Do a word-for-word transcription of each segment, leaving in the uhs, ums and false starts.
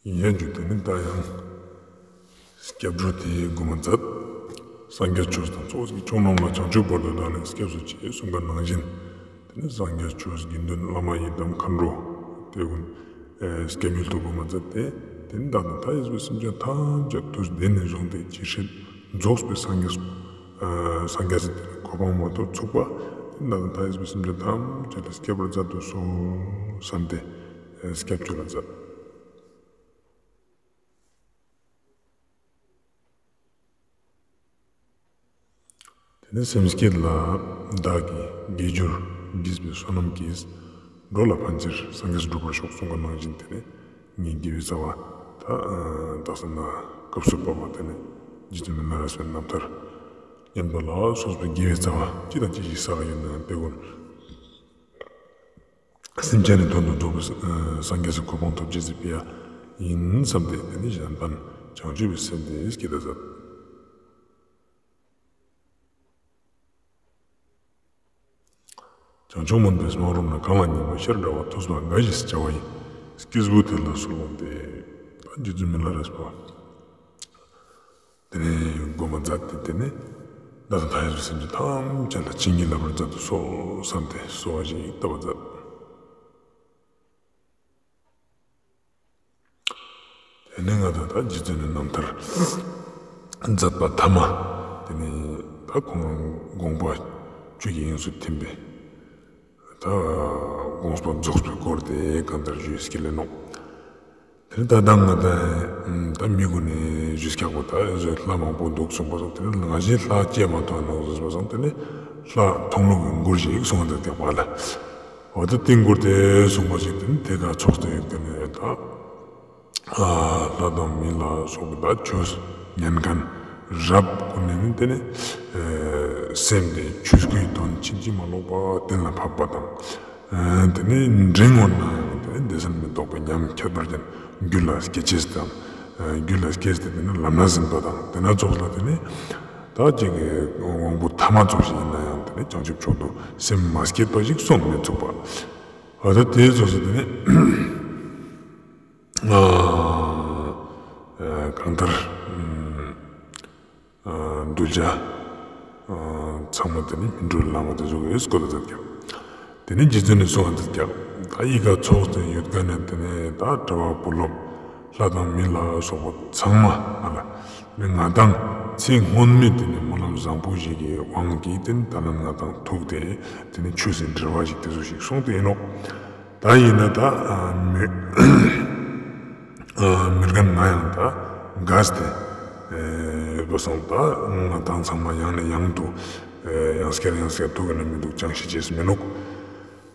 ཡིན་ཡང་རྒྱུ་དེ་ནི་ད་ཡང་སྐྱབས་འགྲོ་དེ་གོ་མ་མཛད། སངས་རྒྱས་ཆོས་དང་ཚོགས་ཀྱི་མཆོག་རྣམས་ལ། བྱང་ཆུབ་བར་དུ་བདག་ནི་སྐྱབས་སུ་མཆི། གསུངས་པ་ནང་བཞིན། དེ་ནི་སངས་རྒྱས་ཆོས་དགེ་འདུན་བླ་མ་ཡི་དམ་མཁའ་འགྲོ་དེ་ཀུན་སྐྱབས་ཡུལ་དུ་གོ་མ་མཛད་དེ། དེ་ནི་བདག་དང་མཐའ་ཡས་པའི་སེམས་ཅན་ཐམས་ཅད་དུས་འདི་ནས་བཟུང་སྟེ་ཇི་སྲིད་རྫོགས་པའི་སངས་རྒྱས་སངས་རྒྱས་སི་གོ་འཕང་མ་ཐོབ་ཚུག་པ། དེ་ནི་བདག་དང་མཐའ་ཡས་པའི་སེམས་ཅན་ཐམས་ཅད་ལ་སྐྱབས་པར་མཛད་དུ་གསོལ་བསམ་སྟེ་སྐྱབས་བཅོལ་ལ་མཛད། དེ་ནས་སེམས་བསྐྱེད་ལ། བདག་གིས་དགེ་སྦྱོར་བགྱིས་པའི་བསོད་ནམས་ཀྱིས། འགྲོ་ལ་ཕན་ཕྱིར་སངས་རྒྱས་འགྲུབ་པར་ཤོག་གསུངས་པ་ནང་བཞིན། དེ་ནས་ངའི་དགེ་བའི་རྩ་བ་ད་བདག་ས་ན་སྐབས་སུ་བབ་པ་དེ་ནས་རྗེ་བཙུན་མི་ལ་རས་པའི་རྣམ་ཐར་ཉན་པ་ལ་སོགས་པའི་དགེ་བའི་རྩ་བ་ཅི་དང་ཅི་ཞིག་བསགས་ཡོད་ན་ཡང་དེ་ཀུན་སེམས་ཅན་ནི་དོན་དུ་རྫོགས་པའི་སངས་རྒྱས་སི་གོ་འཕང་ཐོབ་ཅེས་སི་ཕིའ་ཡིན་བསམ་སྟེ། དེ་ནས་གཞན་ཕན་བྱང་ཆུབ་པའི་སེམས་དེ་བསྐྱེད་ད་མཛད། བྱང་ཆུབ་སྨོན་པའི་སྨོན་ལམ་ནི། གང་ལ་སྙིང་པོ་ཤར་འདྲ་བ། ཐོས་པ་འགའ་ཞིག་བྱ་བ་ཡི། སྐྱེས་བུ་དེ་ལ་གསོལ་བ་འདེབས། ད་རྗེ་བཙུན་མི་ལ་རས་པ་དེ་ནས་གོ་མ་མཛད་དེ། དེ་ནས་བདག་དང་མཐའ་ཡས་པའི་སེམས་ཅན་ཐམས་ཅད་ལ་བྱིན་གྱིས་བརླབ་པར་མཛད་དུ་གསོལ་བསམ་སྟེ་གསོལ་བ་ཞིག་བཏབ་པ་མཛད། དེ་ནས་ང་དང་ད་རྗེ་བཙུན་ནི་རྣམ་ཐར་མཛད་པ་ཐ་མ་དེ་ནས་ད་ཁོང་དགོངས་པ་ཆོས་ཀྱི་དབྱིངས་སུ་ཐིམ་པའི་ད་དགོངས་པ་རྫོགས་པའི་སྐོར་དེ་གང་ལྟར་ཞུས་སྐྱེལ་ལེ་ནོག་དེ་ནས་ད་ང་དང་ད་མི་གུན་ནི་ཞུས་ཀྱག་པ་ད་ལྷ་མང་པོ་འདུག་གསུངས་པ་སོང་། དེ་ནས་ང་ཞའི་ལྷ་སྐྱེས་མ་ཐོན་ནོག་གསུངས་པ་སོང་། དེ་ནས་ལྷ་མཐོང་ལུགས་ཀྱི་མགུར་ཞིག་གསུངས་འདུག་ཀྱག་པ་ལ། འོ་ད་དེ་མགུར་དེ་གསུངས་པ་ཞིག་དེ་ནས་དེ་ག་ཚོགས་དེ་ཡོད་དེ་ནས་ད། ལྷ་དང་མི་ལ་སོགས་པའི་ད་ཆོས་ཉན་མཁན་རབ་ཀུན་ནས་ནི་དེ་ནས་སེམས་དེ་ཆོས་སྐུའི་དོན་ཕྱིན་ཅི་མ་ལོག་པ་གཏན་ལ་ཕབ་པ་དང་། དེ་ནས་འབྲིང་བོ་ན་ཡང་དེ་ནས་བདེ་གསལ་མི་རྟོག་པའི་ཉམས་ཁྱད་པར་ཅན་རྒྱུད་ལ་སྐྱེ་ཅེས་དང་། རྒྱུད་ལ་སྐྱེས་ཏེ་དེ་ནས་ལམ་སྣ་ཟིན་པ་དང་། དེ་ན་ཚོགས་ལ་དེ་ནས་ད་ཅིག་གི་དབང་པོ་ཐ་མ་ཚོགས་ཤིག་ཡིན་ན་ཡང་དེ་ནས་བྱང་ཆུབ་མཆོག་ཏུ་སེམས་མ་བསྐྱེད་པ་ཞིག་སོང་མི་ཚུགས་པ། འོ་ད་དེ་ཚོགས་སུ་དེ་ནས། གང་ལྟར་གདུལ་བྱ་ཚང་མ་དེ་ནི་སྨིན་གྲོལ་ལམ་དེ་ཟུག་ཡོད་སྐོར་ལ་མཛད་ཀྱག་དེ་ནི་རྗེ་བཙུན་ནི་གསུང་བ་མཛད་ཀྱག་ད་ཡི་ག་ཚོགས་དེ་ཡོད་མཁན་ནི་དེ་ནི་ད་གྲྭ་པ་བུ་སློབ་ལྷ་དང་མི་ལ་སོགས་པ་ཚང་མ་ང་ལ་ང་དང་ཚེ་སྔོན་མའི་དེ་ནི་སྨོན་ལམ་བཟང་པོ་ཞིག་གི་དབང་གིས་དེ་ནི་ད་ནམ་ང་དང་ཐུག་སྟེ་དེ་ནི་ཆོས་སི་འབྲེལ་བ་ཞིག་དེ་ཚོ་ཞིག་སོང་སྟེ་ཡིན་ནོག་ད་ཡིན་ན་ད་མི་མི་རྒན་ང་ཡང་ད་འགས་ཏེ་ཡོད་པ་སང་ད་ང་དང་ཚང་མ་ཡང་ནས་ཡང་དུ་ཡང་སྐྱར་ཡང་སྐྱར་ཐུག་གི་ན་མི་འདུག་ཅང་ཤི་ཅེས་མི་ནུག་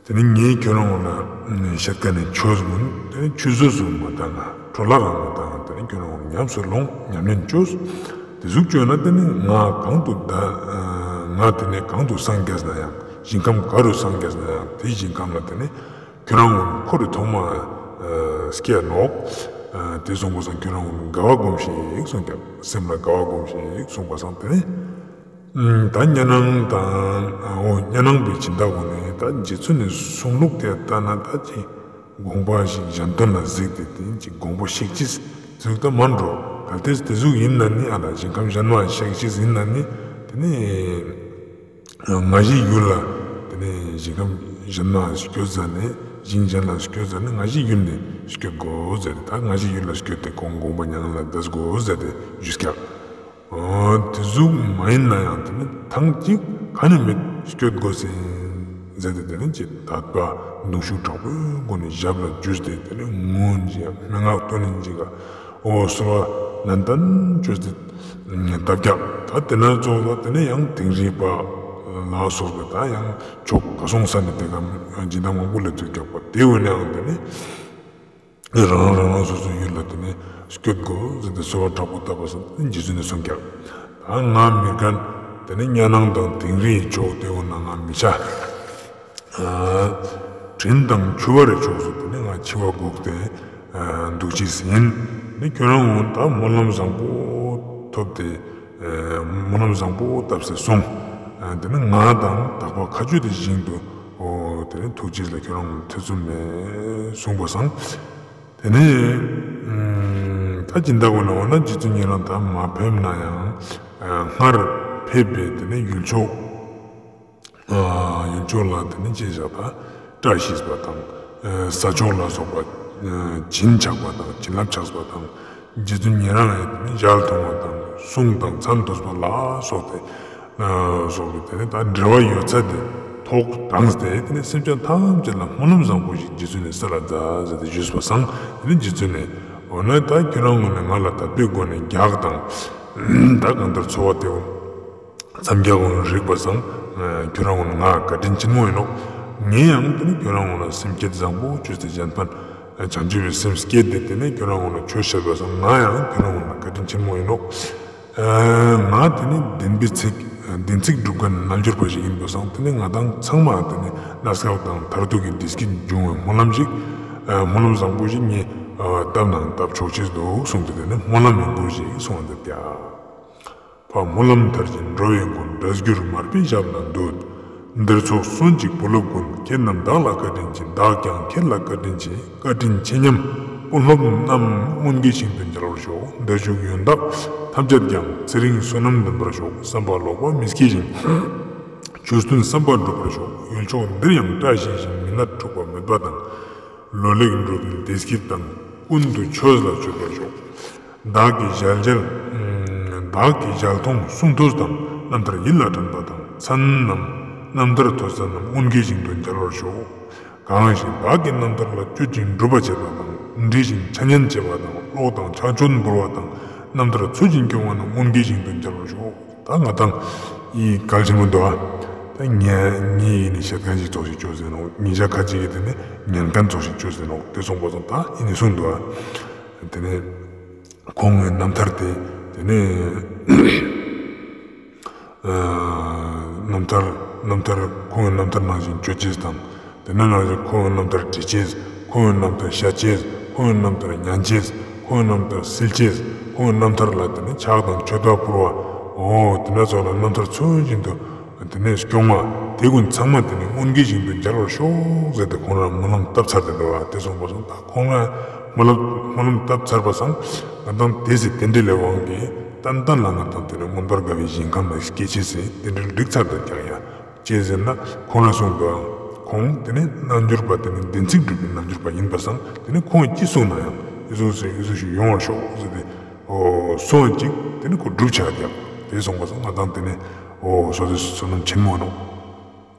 དེ་ནི་ངས་ཁྱོད་རང་ངོ་ན་བཤད་མཁན་ནི་ཆོས་ཀུན་དེ་ནི་ཆུད་ཟོས་སུ་མ་བཏང་ང་། འཕྲོ་བརླག་རང་མ་བཏང་ང་། དེ་ནི་ཁྱོད་རང་ངོ་ན་ཉམས་སུ་ལོངས། ཉམས་ལེན་བཅོས། དེ་ཟུག་བཅོས་ན་དེ་ནི་ང་གང་དུ་ད་ང་དེ་ནི་གང་དུ་སངས་རྒྱས་ན་ཡང་། ཞིང་ཁམས་ག་རུ་སངས་རྒྱས་ན་ཡང་དེའི་ཞིང་ཁམས་ལ་དེ་ནི་ཁྱོད་རང་ངོ་ན་འཁོར་རི་ཐོག་མ་སྐྱེ་ནོག་དེ་གསུངས་པ་སང་ཁྱོད་རང་ངོ་ན་དགའ་བ་སྒོམས་ཤིག་གསུངས་ཀྱག་སེམས་ལ་དགའ་བ་སྒོམས་ཤིག་གསུངས་པ་སང་དེ་ནི། ད་གཉའ་ནང་དང་འོ་གཉའ་ནང་པའི་སྦྱིན་བདག་ཀུན་ནི་ད་རྗེ་བཙུན་ནི་གསུང་ལུགས་དེ་ལྟ་ན་ད་ཅི་དགོངས་པ་ཞིག་གཞན་དོན་ལ་གཟིགས་ཏེ་དེ་ཅི་དགོངས་པ་གཤེགས་ཅེས་ཟུག་ད་མ་འགྲོ། གལ་ཏེ་དེ་ཟུག་ཡིན་ན་ནི་ཨ་ལ་ཞིང་ཁམས་གཞན་མ་གཤེགས་ཅེས་ཡིན་ན་ནི་དེ་ནི་ང་ཞའི་ཡུལ་ལ་དེ་ནི་ཞིང་ཁམས་གཞན་མ་སྐྱོད་ཟ་ནི་ཞིང་གཞན་ལ་སྐྱོད་ཟ་ནི་ང་ཞའི་ཡུལ་ནི་སྐྱོད་དགོས་ཟེར་ཏེ། ད་ང་ཞའི་ཡུལ་ལ་སྐྱོད་དེ་ཁོང་དགོངས་པ་མྱ་ངན་ལས་འདས་དགོས་ཟེར་ཏེ་ཞུས་ཀྱག་འོ་དེ་ཟུག་མ་ཡིན་ན་ཡང་དེ་ནི་ཐང་ཅིག་ག་ནི་མེད་སྐྱོད་དགོས་ཟིན་ཟེར་ཏེ་དེ་ནི་ཅི་དད་པ་གདུང་ཤུགས་དྲག་པོའི་སྒོ་ནས་ཞབས་ལ་འཇུས་ཏེ་དེ་ནི་ངུ་ཅིག་མན་ངག་བཏོན་ཅིག་ག་འོ་གསོལ་བ་ནན་ཏན་བཅོས་ཏེ་བཏབ་ཀྱག་ད་དེ་ན་ཚོགས་ལ་དེ་ནི་ཡང་དིང་རི་པ་ལ་སོགས་པའི་ད་ཡང་ཕྱོགས་ག་སོང་ས་ནས་དེ་ག་སྦྱིན་བདག་མང་པོ་སླེབས་ཚུགས་ཀྱག་པ་དེ་འོ་ན་ཡང་དེ་ནི། རང་རང་རང་སོ་སོའི་ཡུལ་ལ་དེ་ནི་སྐྱོད་དགོས་ཟེར་ཏེ་གསོལ་བ་དྲག་པོ་བཏབ་པ་སང་རྗེ་བཙུན་ནི་གསུངས་ཀྱག་ད་ང་མི་རྒན་དེ་ནི་གཉའ་ནང་དང་དིང་རིའི་ཕྱོགས་དེ་འོ་ན་ང་མི་ཆ། དྲིན་དང་ཆུ་བར་རི་ཕྱོགས་སུ་དེ་ནི་ང་འཆི་བ་སྒུག་སྟེ་འདུག་ཅེས་ཡིན། ནི་ཁྱོད་རང་འོ་ད་སྨོན་ལམ་བཟང་པོ་ཐོབ་སྟེ། སྨོན་ལམ་བཟང་པོ་བཏབ་སྟེ་སོང་། དེ་ནི་ང་དང་དག་པ་མཁའ་སྤྱོད་དེ་བཞིན་དུ་འོ་དེ་ནི་ཐུག་ཅེས་ལ་ཁྱོད་རང་ཐེ་ཚོམ་མེད་གསུངས་པ་སང་། དེ་ནི་ ད་སྦྱིན་བདག་གུན་ནི་འོ་ན་རྗེ་བཙུན་ཉན་རང་ད་མ་ཕེབས་ན་ཡང་སྔར་ཕེབས་པའི་དེ་ནི་ཡུལ་ཕྱོགས་ཡུལ་ཕྱོགས་ལ་དེ་ནི་ཅི་བྱ་ད་བཀྲ་ཤིས་པ་དང་ས་ཕྱོགས་ལ་སོགས་པ་བྱིན་ཆགས་པ་དང་བྱིན་རླབས་ཆགས་པ་དང་། རྗེ་བཙུན་ཉན་རང་ཡང་དེ་ནི་ཞལ་མཐོང་བ་དང་གསུང་དང་མཚན་ཐོས་པ་ལ་སོགས་ཏེ་སོགས་པའི་དེ་ནི་ད་འབྲེལ་བ་ཡོད་ཚད་དེ་ཐོག་དྲངས་ཏེ་དེ་ནི་སེམས་ཅན་ཐམས་ཅད་ལ་སྨོན་ལམ་བཟང་པོ་ཞིག་རྗེ་བཙུན་ནས་སྩལ་ལ་མཛད་ཟེར་ཏེ་ཞུས་པ་སང་དེ་ནི་རྗེ་བཙུན་ནས་འོ་ན་ད་ཁྱོད་རང་ངོས་ནས་ང་ལ་དད་པའི་སྒོ་ནས་རྒྱགས་དང་ད་གང་ལྟར་འཚོ་བ་དེ་འོ་མཚམས་རྒྱགས་འོ་རིག་པ་སང་ཁྱོད་རང་ངོས་ནས་ང་བཀའ་དྲིན་ཆེན་མོ་ཡིན་ནོག་ངས་ཡང་དེ་ནི་ཁྱོད་རང་ངོས་ནས་སེམས་བསྐྱེད་བཟང་པོ་ཅོས་ཏེ་གཞན་ཕན་བྱང་ཆུབ་པའི་སེམས་བསྐྱེད་དེ་དེ་ནི་ཁྱོད་རང་ངོས་ནས་ཆོས་བཤད་པ་སང་ང་ཡང་ཁྱོད་རང་ངོས་ནས་བཀའ་དྲིན་ཆེན་མོ་ཡིན་ནོག་ང་དེ་ནི་བདེན་པའི་ཚིག་བདེན་ཚིག་སྒྲུབ་མཁན་རྣལ་འབྱོར་པ་ཞིག་ཡིན་པ་སང་དེ་ནི་ང་དང་ཚང་མ་དེ་ནི་གནས་སྐབས་དང་མཐར་ཐུག་གི་བདེ་སྐྱིད་འབྱུང་བའི་སྨོན་ལམ་ཞིག་སྨོན་ལམ་བཟང་པོ་ཞིག་ངས་བཏབ་ནང་བཏབ་ཆོག་ཅེས་འདུག་གསུངས་ཏེ་དེ་ནི་སྨོན་ལམ་ཡིན་འདུག་ཞེས་གསུངས་པ་འདི་སྟེ། ཕ་སྨོན་ལམ་མཐར་ཕྱིན་འགྲོ་བའི་མགོན། འབྲས་གྱུར་མར་པའི་ཞབས་ལ་འདུད། འདིར་ཚོགས་གསོན་ཅིག་བུ་སློབ་ཀུན། ཁྱེད་རྣམས་བདག་ལ་བཀའ་དྲིན་ཆེ། བདག་ཀྱང་ཁྱེད་ལ་བཀའ་དྲིན་ཆེ། བཀའ་དྲིན་ཆེ་སྙམ་དཔོན་སློབ་རྣམས་མངོན་དགའི་ཞིང་དུ་མཇལ་བར་ཤོག་འདིར་བཞུགས་ཡོན་བདག་ཐམས་ཅད་ཀྱང་ཚེ་རིང་བསོད་ནམས་ལྡན་པར་ཤོག་བསམ་པ་ལོག་པ་མི་སྐྱེ་ཞིང་། ཆོས་མཐུན་བསམ་པ་འགྲུབ་པར་ཤོག་ཡུལ་ཕྱོགས་འདིར་ཡང་བཀྲ་ཤིས་ཤིང་མི་ནད་འཁྲུགས་པ་མེད་པ་དང་། ལོ་ལེགས་འགྲུབ་བདེ་སྐྱིད་དང་ཀུན་ཏུ་ཆོས་ལ་སྤྱོད་པར་ཤོག་བདག་གི་ཞལ་མཇལ། བདག་གི་ཞལ་མཐོང་གསུང་ཐོས་དང་རྣམ་ཐར་ཡིད་ལ་དྲན་པ་དང་མཚན་རྣམས་རྣམ་ཐར་ཐོས་ཚད་རྣམས་མངོན་དགའི་ཞིང་དུ་མཇལ་བར་ཤོག་གང་ཞིག་བདག་གི་རྣམ་ཐར་ལ་སྤྱོད་ཅིང་སྒྲུབ་པ་བྱེད་པ་དང་འདྲིས་ཤིང་འཆད་ཉན་བྱེད་པ་དང་ཀློག་དང་ཕྱག་མཆོད་འབུལ་བ་དང་རྣམ་ཐར་ཚུལ་བཞིན་སྐྱོང་བ་རྣམས་མངོན་དགའི་ཞིང་དུ་མཇལ་བར་ཤོག་ད་ང་དང་ཡི་གལ་ཆེན་མོ་འདུག་ཨ། ད་ངས་ངས་ཡིན་ནི་བཤད་མཁན་ཞིག་ཙོགས་ཤིག་བཅོས་ཟིན་ནོག་ཉིན་ཞག་ཁ་ཅིག་གི་དེ་ནི་ཉན་མཁན་ཙོགས་ཤིག་བཅོས་ཟིན་ནོག་དེ་སོང་པ་སོང་ད་ཡིན་ནི་གསུངས་འདུག་ཨ། དེ་ནི་ཁོང་གི་རྣམ་ཐར་དེ་དེ་ནི་རྣམ་ཐར་རྣམ་ཐར་ཁོང་གི་རྣམ་ཐར་ནང་བཞིན་བཅོ་ཅེས་དང་། དེ་ནས་ནང་བཞིན་ཁོང་གི་རྣམ་ཐར་འབྲི་ཅེས། ཁོང་གི་རྣམ་ཐར་བཤད་ཅེས། ཁོང་གི་རྣམ་ཐར་ཉན་ཅེས། ཁོང་གི་རྣམ་ཐར་སིལ་ཅེས། ཁོང་གི་རྣམ་ཐར་ལ་དེ་ནས་ཕྱག་དང་མཆོད་པ་ཕུལ་བ། འོ་དེ་ནས་ཚོགས་ལ་རྣམ་ཐར་ཚུལ་བཞིན་དུ་དེ་ནས་སྐྱོང་བ་དེ་ཀུན་ཚང་མ་དེ་ནས་མངོན་དགའི་ཞིང་དུ་མཇལ་བར་ཤོག་ཟེར་ཏེ་ཁོང་རང་སྨོན་ལམ་བཏབ་ཚར་ཏེ་འདུག་བ། དེ་སོང་པ་སོང་ད་ཁོང་རང་སྨོན་ལམ་སྨོན་ལམ་བཏབ་ཚར་པ་སང་ང་དང་དེ་སི་རྟེན་འབྲེལ་ལས་དབང་གིས་ཏན་ཏན་ལ་ང་དང་དེ་ནས་མངོན་པར་དགའ་བའི་ཞིང་ཁམས་ལ་སྐྱེ་ཅེས་སི་རྟེན་འབྲེལ་འགྲིག་ཚར་ཏེ་ཀྱང་ཡ། ཅེས་ཟེར་ན་ཁོང་ལ་གསུངས་འདུག་ཨ། ཁོང་དེ་ནས་རྣལ་འབྱོར་པ་དེ་ནས་བདེན་ཚིག་སྒྲུབ་པའི་རྣལ་འབྱོར་པ་ཡིན་པ་སང་དེ་ནས་ཁོང་ཅི་གསུངས་ན་ཡང་ཨི་ཟུག་སེ་ཨི་ཟུག་ཞིག་ཡོང་བར་ཤོག་ཟེར་ཏེ་འོ་གསུངས་ཅིག་དེ་ནས་ཁོ་སྒྲུབ་བྱ་ཡང་དེ་གསུངས་པ་སང་ང་དང་དེ་ནས་འོ་སོ་སོའི་བསོད་ནམས་ཆེན་མོ་ནོག་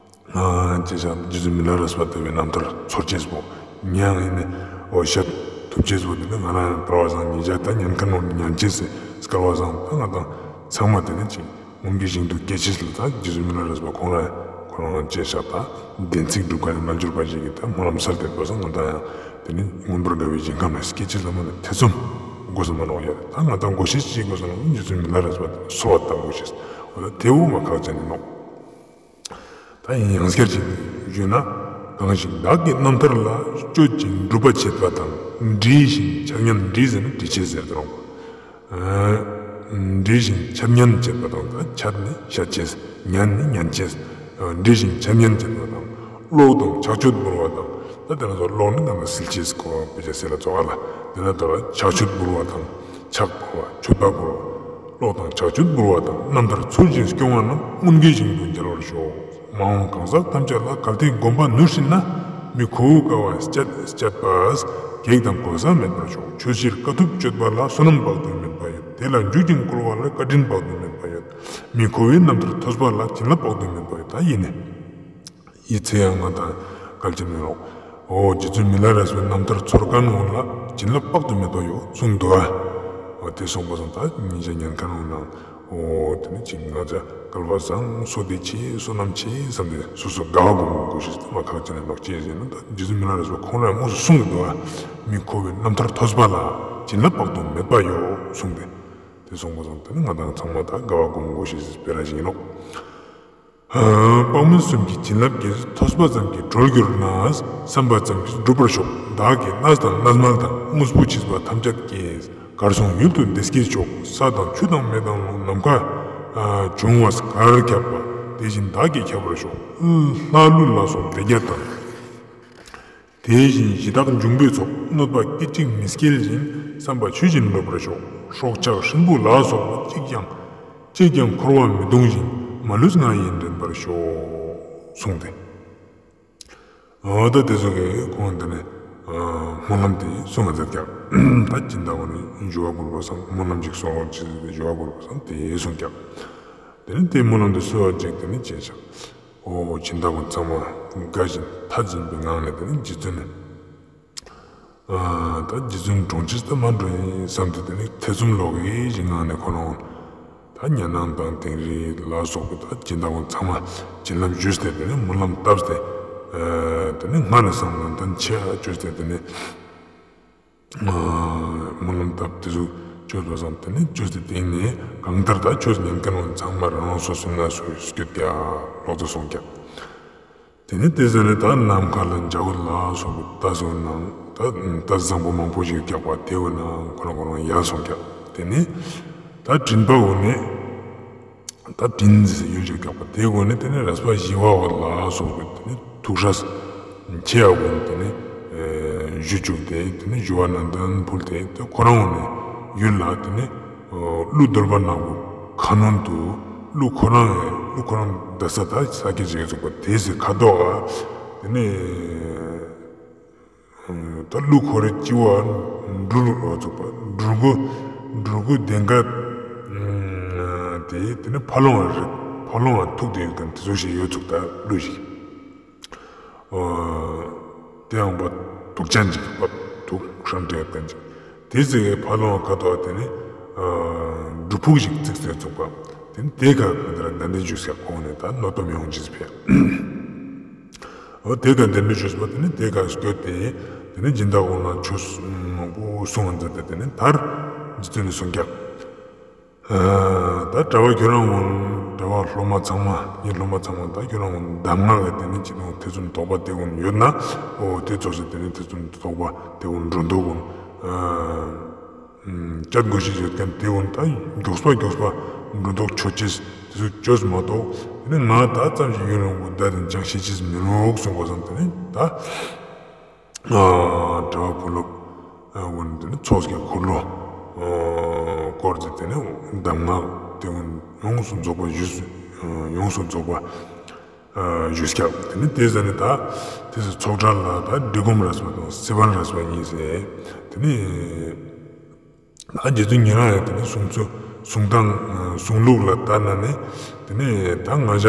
ཅེས་བྱ་རྗེ་བཙུན་མི་ལ་རས་པ་དེ་བའི་རྣམ་ཐར་ཚོར་ཅེས་པོ་ཉང་ཡིན་ནས་འོ་བཤད་ཐུབ་ཅེས་པོ་དེ་ནས་ང་རང་ཡང་བར་བ་སང་ཉིན་ཞག་ད་ཉན་མཁན་ནོ་ཉན་ཅེས་སེ་སྐལ་བ་བཟང་ད་ང་དང་ཚང་མ་དེ་ནས་ཅིག་མངོན་དགའི་ཞིང་དུ་སྐྱེ་ཅེས་ལ་ད་རྗེ་བཙུན་མི་ལ་རས་པ་ཁོང་རང་ཁོ་རང་ཅེས་བྱ་ད་བདེན་ཚིག་སྒྲུབ་མཁན་རྣལ་འབྱོར་པ་ཞིག་གི་ད་སྨོན་ལམ་སལ་ཏེ་པ་སང་ང་དང་ཡང་དེ་ནས་མངོན་པར་དགའ་བའི་ཞིང་ཁམས་ལ་སྐྱེ་ཅེས་ལ་མ་ནས་ཐེ་ཚོམ་དགོས་ས་མ་ནོག་ཡ། ད་ང་དང་དགོས་ཤེས་ཅིག་དགོས་ས་ནོག་རྗེ་བཙུན་མི་ལ་རས་པ་གསོལ་བ་བཏབ་དགོས་ཤེས་འོ་ད་དེ་བོ་མ་ཁག་ཅན་ཡིན་ནོག་ད་ཡང་སྐྱར་ཅིག་ཞུས་ན། གང་ཞིག་བདག་གི་རྣམ་ཐར་ལ་སྤྱོད་ཅིང་སྒྲུབ་པ་བྱེད་པ་དང་འདྲིས་ཤིང་འཆད་ཉན་འདྲིས་ཟེར་ན་འདྲིས་ཆེས་ཟེར་དུ་རུང་། འདྲིས་ཤིང་འཆད་ཉན་བྱེད་པ་དང་ད་འཆད་ནི་བཤད་ཅེས་ཉན་ནི་ཉན་ཅེས། འདྲིས་ཤིང་འཆད་ཉན་བྱེད་པ་དང་ཀློག་དང་ཕྱག་མཆོད་འབུལ་བ་དང་ད་དེ་ལ་སོགས་ཀློག་ནི་ང་ལ་སིལ་ཅེས་གོ་བ་དཔེ་ཆ་སིལ་ལ་ཙོགས་ལ་དེ་ལ་ད་ཕྱག་མཆོད་འབུལ་བ་དང་ཕྱག་འབུལ་བ་མཆོད་པ་འབུལ་བ། ཀློག་དང་ཕྱག་མཆོད་འབུལ་བ་དང་རྣམ་ཐར་ཚུལ་བཞིན་སྐྱོང་བ་རྣམས་མངོན་དགའི་ཞིང་དུ་མཇལ་བར་ཤོག་མ་འོངས་གང་ཟག་ཐམས་ཅད་ལ་གལ་ཏེ་སྒོམ་པ་ནུས་ཤེས་ན། མི་ཁོ་བོའི་དཀའ་བ་སྤྱད་སྤྱད་པས་གེགས་དང་གོལ་ས་མེད་པར་ཤོག་ཆོས་ཕྱིར་དཀའ་ཐུབ་སྤྱོད་པ་ལ་བསོད་ནམས་དཔག་ཏུ་མེད་པ་ཡོད། དེ་ལ་འཇུག་ཅིང་བསྐུལ་བ་ལ་བཀའ་དྲིན་དཔག་ཏུ་མེད་པ་ཡོད། མི་ཁོ་བོའི་རྣམ་ཐར་ཐོས་པ་ལ་བྱིན་རླབས་དཔག་ཏུ་མེད་པ་ཡོད། ད་ཡིན་ནི། ཡི་ཚེ་ཡང་ང་དང་གལ་ཆེན་མེད་རོགས། འོ་རྗེ་བཙུན་མི་ལ་རས་པའི་རྣམ་ཐར་ཚོར་མཁན་འོ་ལ་བྱིན་རླབས་དཔག་ཏུ་མེད་པ་ཡོད་གསུངས་འདུག་ཨ། འོ་དེ་སོང་པ་སང་ད་ཉིན་ཞག་ཉན་མཁན་འོ་ན་འོ་དེ་ནི་ཅིག་ང་ཅག་སྐལ་བ་བཟང་བསོད་བདེ་ཆེ་བསོད་ནམས་ཆེ་བསམ་སྟེ་སོ་སོ་དགའ་བ་སྒོམ་དགོས་ཤེས་དེ་མ་ཁག་ཅན་ནོག་ཅེས་ཟེར་ན་ད་རྗེ་བཙུན་མི་ལ་རས་པ་ཁོང་རང་དངོས་སུ་གསུངས་འདུག་ཨ། མི་ཁོ་བོའི་རྣམ་ཐར་ཐོས་པ་ལ་བྱིན་རླབས་དཔག་ཏུ་མེད་པ་ཡོད་གསུངས་ཏེ། དེ་སོང་པ་སང་དེ་ནི་ང་དང་ཚང་མ་ད་དགའ་བ་སྒོམ་དགོས་ཤེས་སྤེ་ར་ཞིག་ཡིན་ནོག་དཔག་མེད་གསུམ་གྱི་བྱིན་རླབས་ཀྱིས། ཐོས་པ་ཙམ་གྱིས་གྲོལ་གྱུར་ན། བསམ་པ་ཙམ་གྱིས་འགྲུབ་པར་ཤོག་བདག་གིས་གནས་དང་གནས་མལ་དང་དངོས་པོ་མཆིས་པ་ཐམས་ཅད་ཀྱིས། གར་སོང་ཡུལ་དུ་བདེ་སྐྱིད་ཤོག་ས་དང་ཆུ་དང་མེ་དང་རླུང་ནམ་མཁའ་འབྱུང་བ་གར་ཁྱབ་པ་དེ་བཞིན་བདག་གིས་ཁྱབ་པར་ཤོག་ལྷ་ཀླུ་ལ་སོགས་སྡེ་བརྒྱད་དང་། དེ་བཞིན་གཞི་བདག་འབྱུང་པོའི་ཚོགས། གནོད་པ་སྐད་ཅིག་མི་སྐྱེལ་ཞིང་ བསམ་པ་ཆོས་བཞིན་འགྲུབ་པར་ཤོག། སྲོག་ཆགས་སྲིན་བུ་ལ་སོགས་པ། གཅིག་ཀྱང་གཅིག་ཀྱང་འཁོར་བ་མི་གཏོང་ཞིང་། མ་ལུས་ང་ཡིས་འདྲེན་པར་ཤོག། གསུངས་ཏེ། འོ་ད་དེ་ཚོ་གི་ཁོང་དེ་ནས་སྨོན་ལམ་དེ་གསུང་བ་མཛད་ཀྱག། ད་སྦྱིན་བདག་གུན་ནི་ཞུ་བ་དགོས་པ་སང་སྨོན་ལམ་ཅིག་གསུང་རོགས་ཅེས་ཞུ་བ་དགོས་པ་སང་དེ་གསུང་ཀྱག། དེ་ནས་དེ་སྨོན་ལམ་དེ་གསོལ་བ་ཅིག་དེ་ནས་བྱས་ཤག། འོ་སྦྱིན་བདག་གུན་ཚང་མ་དགའ་བཞིན་ཐད་བཞིན་པའི་ངང་ནས་དེ་ནས་རྗེ་བཙུན་ནས། ཨ་ད་རྗེ་བཙུན་གྲོངས་ཅེས་ད་མ་གྲོངས་ཡིན་བསམ་སྟེ་དེ་ནས་ཐེ་ཚོམ་ལོག་གི་ཞིག་ངང་ནས་ཁོ་རང་ད་ཉ་ནང་དང་དིང་རི་ལ་སོགས་པའི་ད་སྦྱིན་བདག་གུན་ཚང་མ་བྱིན་རླབས་ཞུས་ཏེ་དེ་ནས་སྨོན་ལམ་བཏབ་སྟེ་ཨ་དེ་ནས་སྔར་ནས་བསམ་ནང་དོན་ཆེ་བ་བཅོས་ཏེ་དེ་ནས་ཨ་སྨོན་ལམ་བཏབ་དེ་ཚོ་བཅོས་པ་སང་དེ་ནས་བཅོས་ཏེ་དེ་ནས་གང་ལྟར་ད་ཆོས་ཉན་མཁན་གུན་ཚང་མ་རང་རང་སོ་སོའི་གནས་སུ་སྐྱོད་ཀྱག་ལོག་ཏུ་སོང་ཀྱག། དེ་ནས་དེ་ཟ་ནས་ད་ནམ་མཁའ་ལ་འཇའ་གུར་ལ་སོགས་པའི་རྟ་ཟེར་ནའང་ད་རྟ་བཟང་པོ་མང་པོ་ཞིག་རྒྱག་པ་དེ་གུན་ནའང་ཁོ་རང་ཁོ་རང་ཡལ་སོང་ཀྱག། དེ་ནས་ད་སྤྲིན་པ་གུན་ནས་ད་སྤྲིན་ཟེར་ཡུལ་ཅིག་རྒྱག་པ་དེ་གུན་ནས་དེ་ནས་རས་པ་ཞི་བ་འོད་ལ་སོགས་པའི་དེ་ནས་དུག་ཤ་ཆེ་བ་གུན་དེ་ནས་ཨེ་བཞུ་བཅུག་སྟེ་དེ་ནས་བཞུ་བ་ནང་དོན་ཕུལ་ཏེ་དེ་ཁོ་རང་གུན་ནས་ཡུལ་ལ་དེ་ནས་ཀླུ་གདོལ་པ་ནག་པོ་ཁ་གནོན་དུ་ཀླུ་ཁོ་རང་ཡང་ཀླུ་ཁོ་རང་འདས་ས་ད་ས་སྐྱ་ཅིག་ཡོད་ཚུགས་པ་དེ་ཟེར་ཁ་དོག་ག་དེ་ནས་ད་ཀླུ་ཁོ་རའི་སྤྱི་བོ་འབྲུ་ལ་ཚུགས་པ་འབྲུ་གུ་འབྲུ་གུ་གདེངས་ཀ་དེ་དེ་ནས་ཕ་ལོང་བ་རེད། ཕ་ལོང་བ་ཐུག་དེ་ཡོད་མཁན་དེ་ཚོ་ཞིག་ཡོད་ཚུགས་ད་ཀླུ་ཞིག། དེ་ཡང་པ་དུག་ཅན་ཅིག་པ་དུག་ཧྲན་ཏེ་ཡོད་མཁན་ཅིག། དེ་ཟེར་ཕ་ལོང་ཁ་དོག་དེ་ནི་སྒྲུབ་ཕུག་ཞིག་བརྩིགས་ཏེ་བཙུགས་པ། དེ་ནི་དེ་ག་ག་དེ་ར་གདན་འདྲེན་ཞུས་ཀྱག། ཁོང་ནི་ད་ནོ་ཏོ་མི་ཧོང་ཅིས་ཕེ། འོ་དེ་ག་གདན་འདྲེན་ཞུས་པ་དེ་ནི་དེ་ག་སྐྱོད་དེ་དེ་ནི་སྦྱིན་བདག་གུན་ལ་ཆོས་མང་པོ་གསུང་བ་མཛད་དེ་དེ་ནི་མཐར་རྗེ་བཙུན་ནི་གསུངས་ཀྱག། ད་གྲྭ་པ་ཁྱོད་རང་གུན་གྲྭ་པ་སློབ་མ་ཚང་མ་ངའི་སློབ་མ་ཚང་མ་ད་ཁྱོད་རང་གུན་གདམས་ངག་གི་དེ་ནི་ཅི་དང་ཐེ་ཚོམ་དོགས་པ་དེ་གུན་ཡོད་ན་འོ་དེ་ཚོགས་ཤིག་དེ་ནི་ཐེ་ཚོམ་དོགས་པ་དེ་གུན་སྒྲོ་འདོགས་གུན་བཅད་དགོས་ཤེས་ཡོད་མཁན་དེ་གུན་ད་མགྱོགས་པ་མགྱོགས་པ་སྒྲོ་འདོགས་ཆོད་ཅེས་དེ་ཚོ་བཅོས་མ་གཏོགས་དེ་ནི་ང་ད་ཙམ་ཞིག་ཡུན་རིང་པོ་ད་དེ་འཇང་ཤེས་ཅེས་མི་རུང་གསུངས་པ་སང་དེ་ནི་ད། གྲྭ་པ་བུ་སློབ་ཀུན་དེ་ནི་ཚོགས་ཀྱི་འཁོར་ལོ་བསྐོར་ཏེ་དེ་ནི་གདམས་ངག་དེ་ཀུན་ཡོངས་སུ་རྫོགས་པ་ཞུས་ཡོངས་སུ་རྫོགས་པ་ཞུས་ཀྱག། དེ་ནི་དེ་ཟ་ནི་ད་དེ་ཚོ་ཚོགས་གྲལ་ལ་ད་འབྲི་སྒོམ་རས་པ་དང་སི་ཕན་རས་པ་གཉིས་ཟེར་དེ་ནི། ད་རྗེ་བཙུན་ཉེ་རང་ཡང་དེ་ནི་གསུང་ཚུལ་གསུང་སྟངས་གསུང་ལུགས་ལ་ལྟར་ན་ནི་དེ་ནི་ད་ང་ཞ་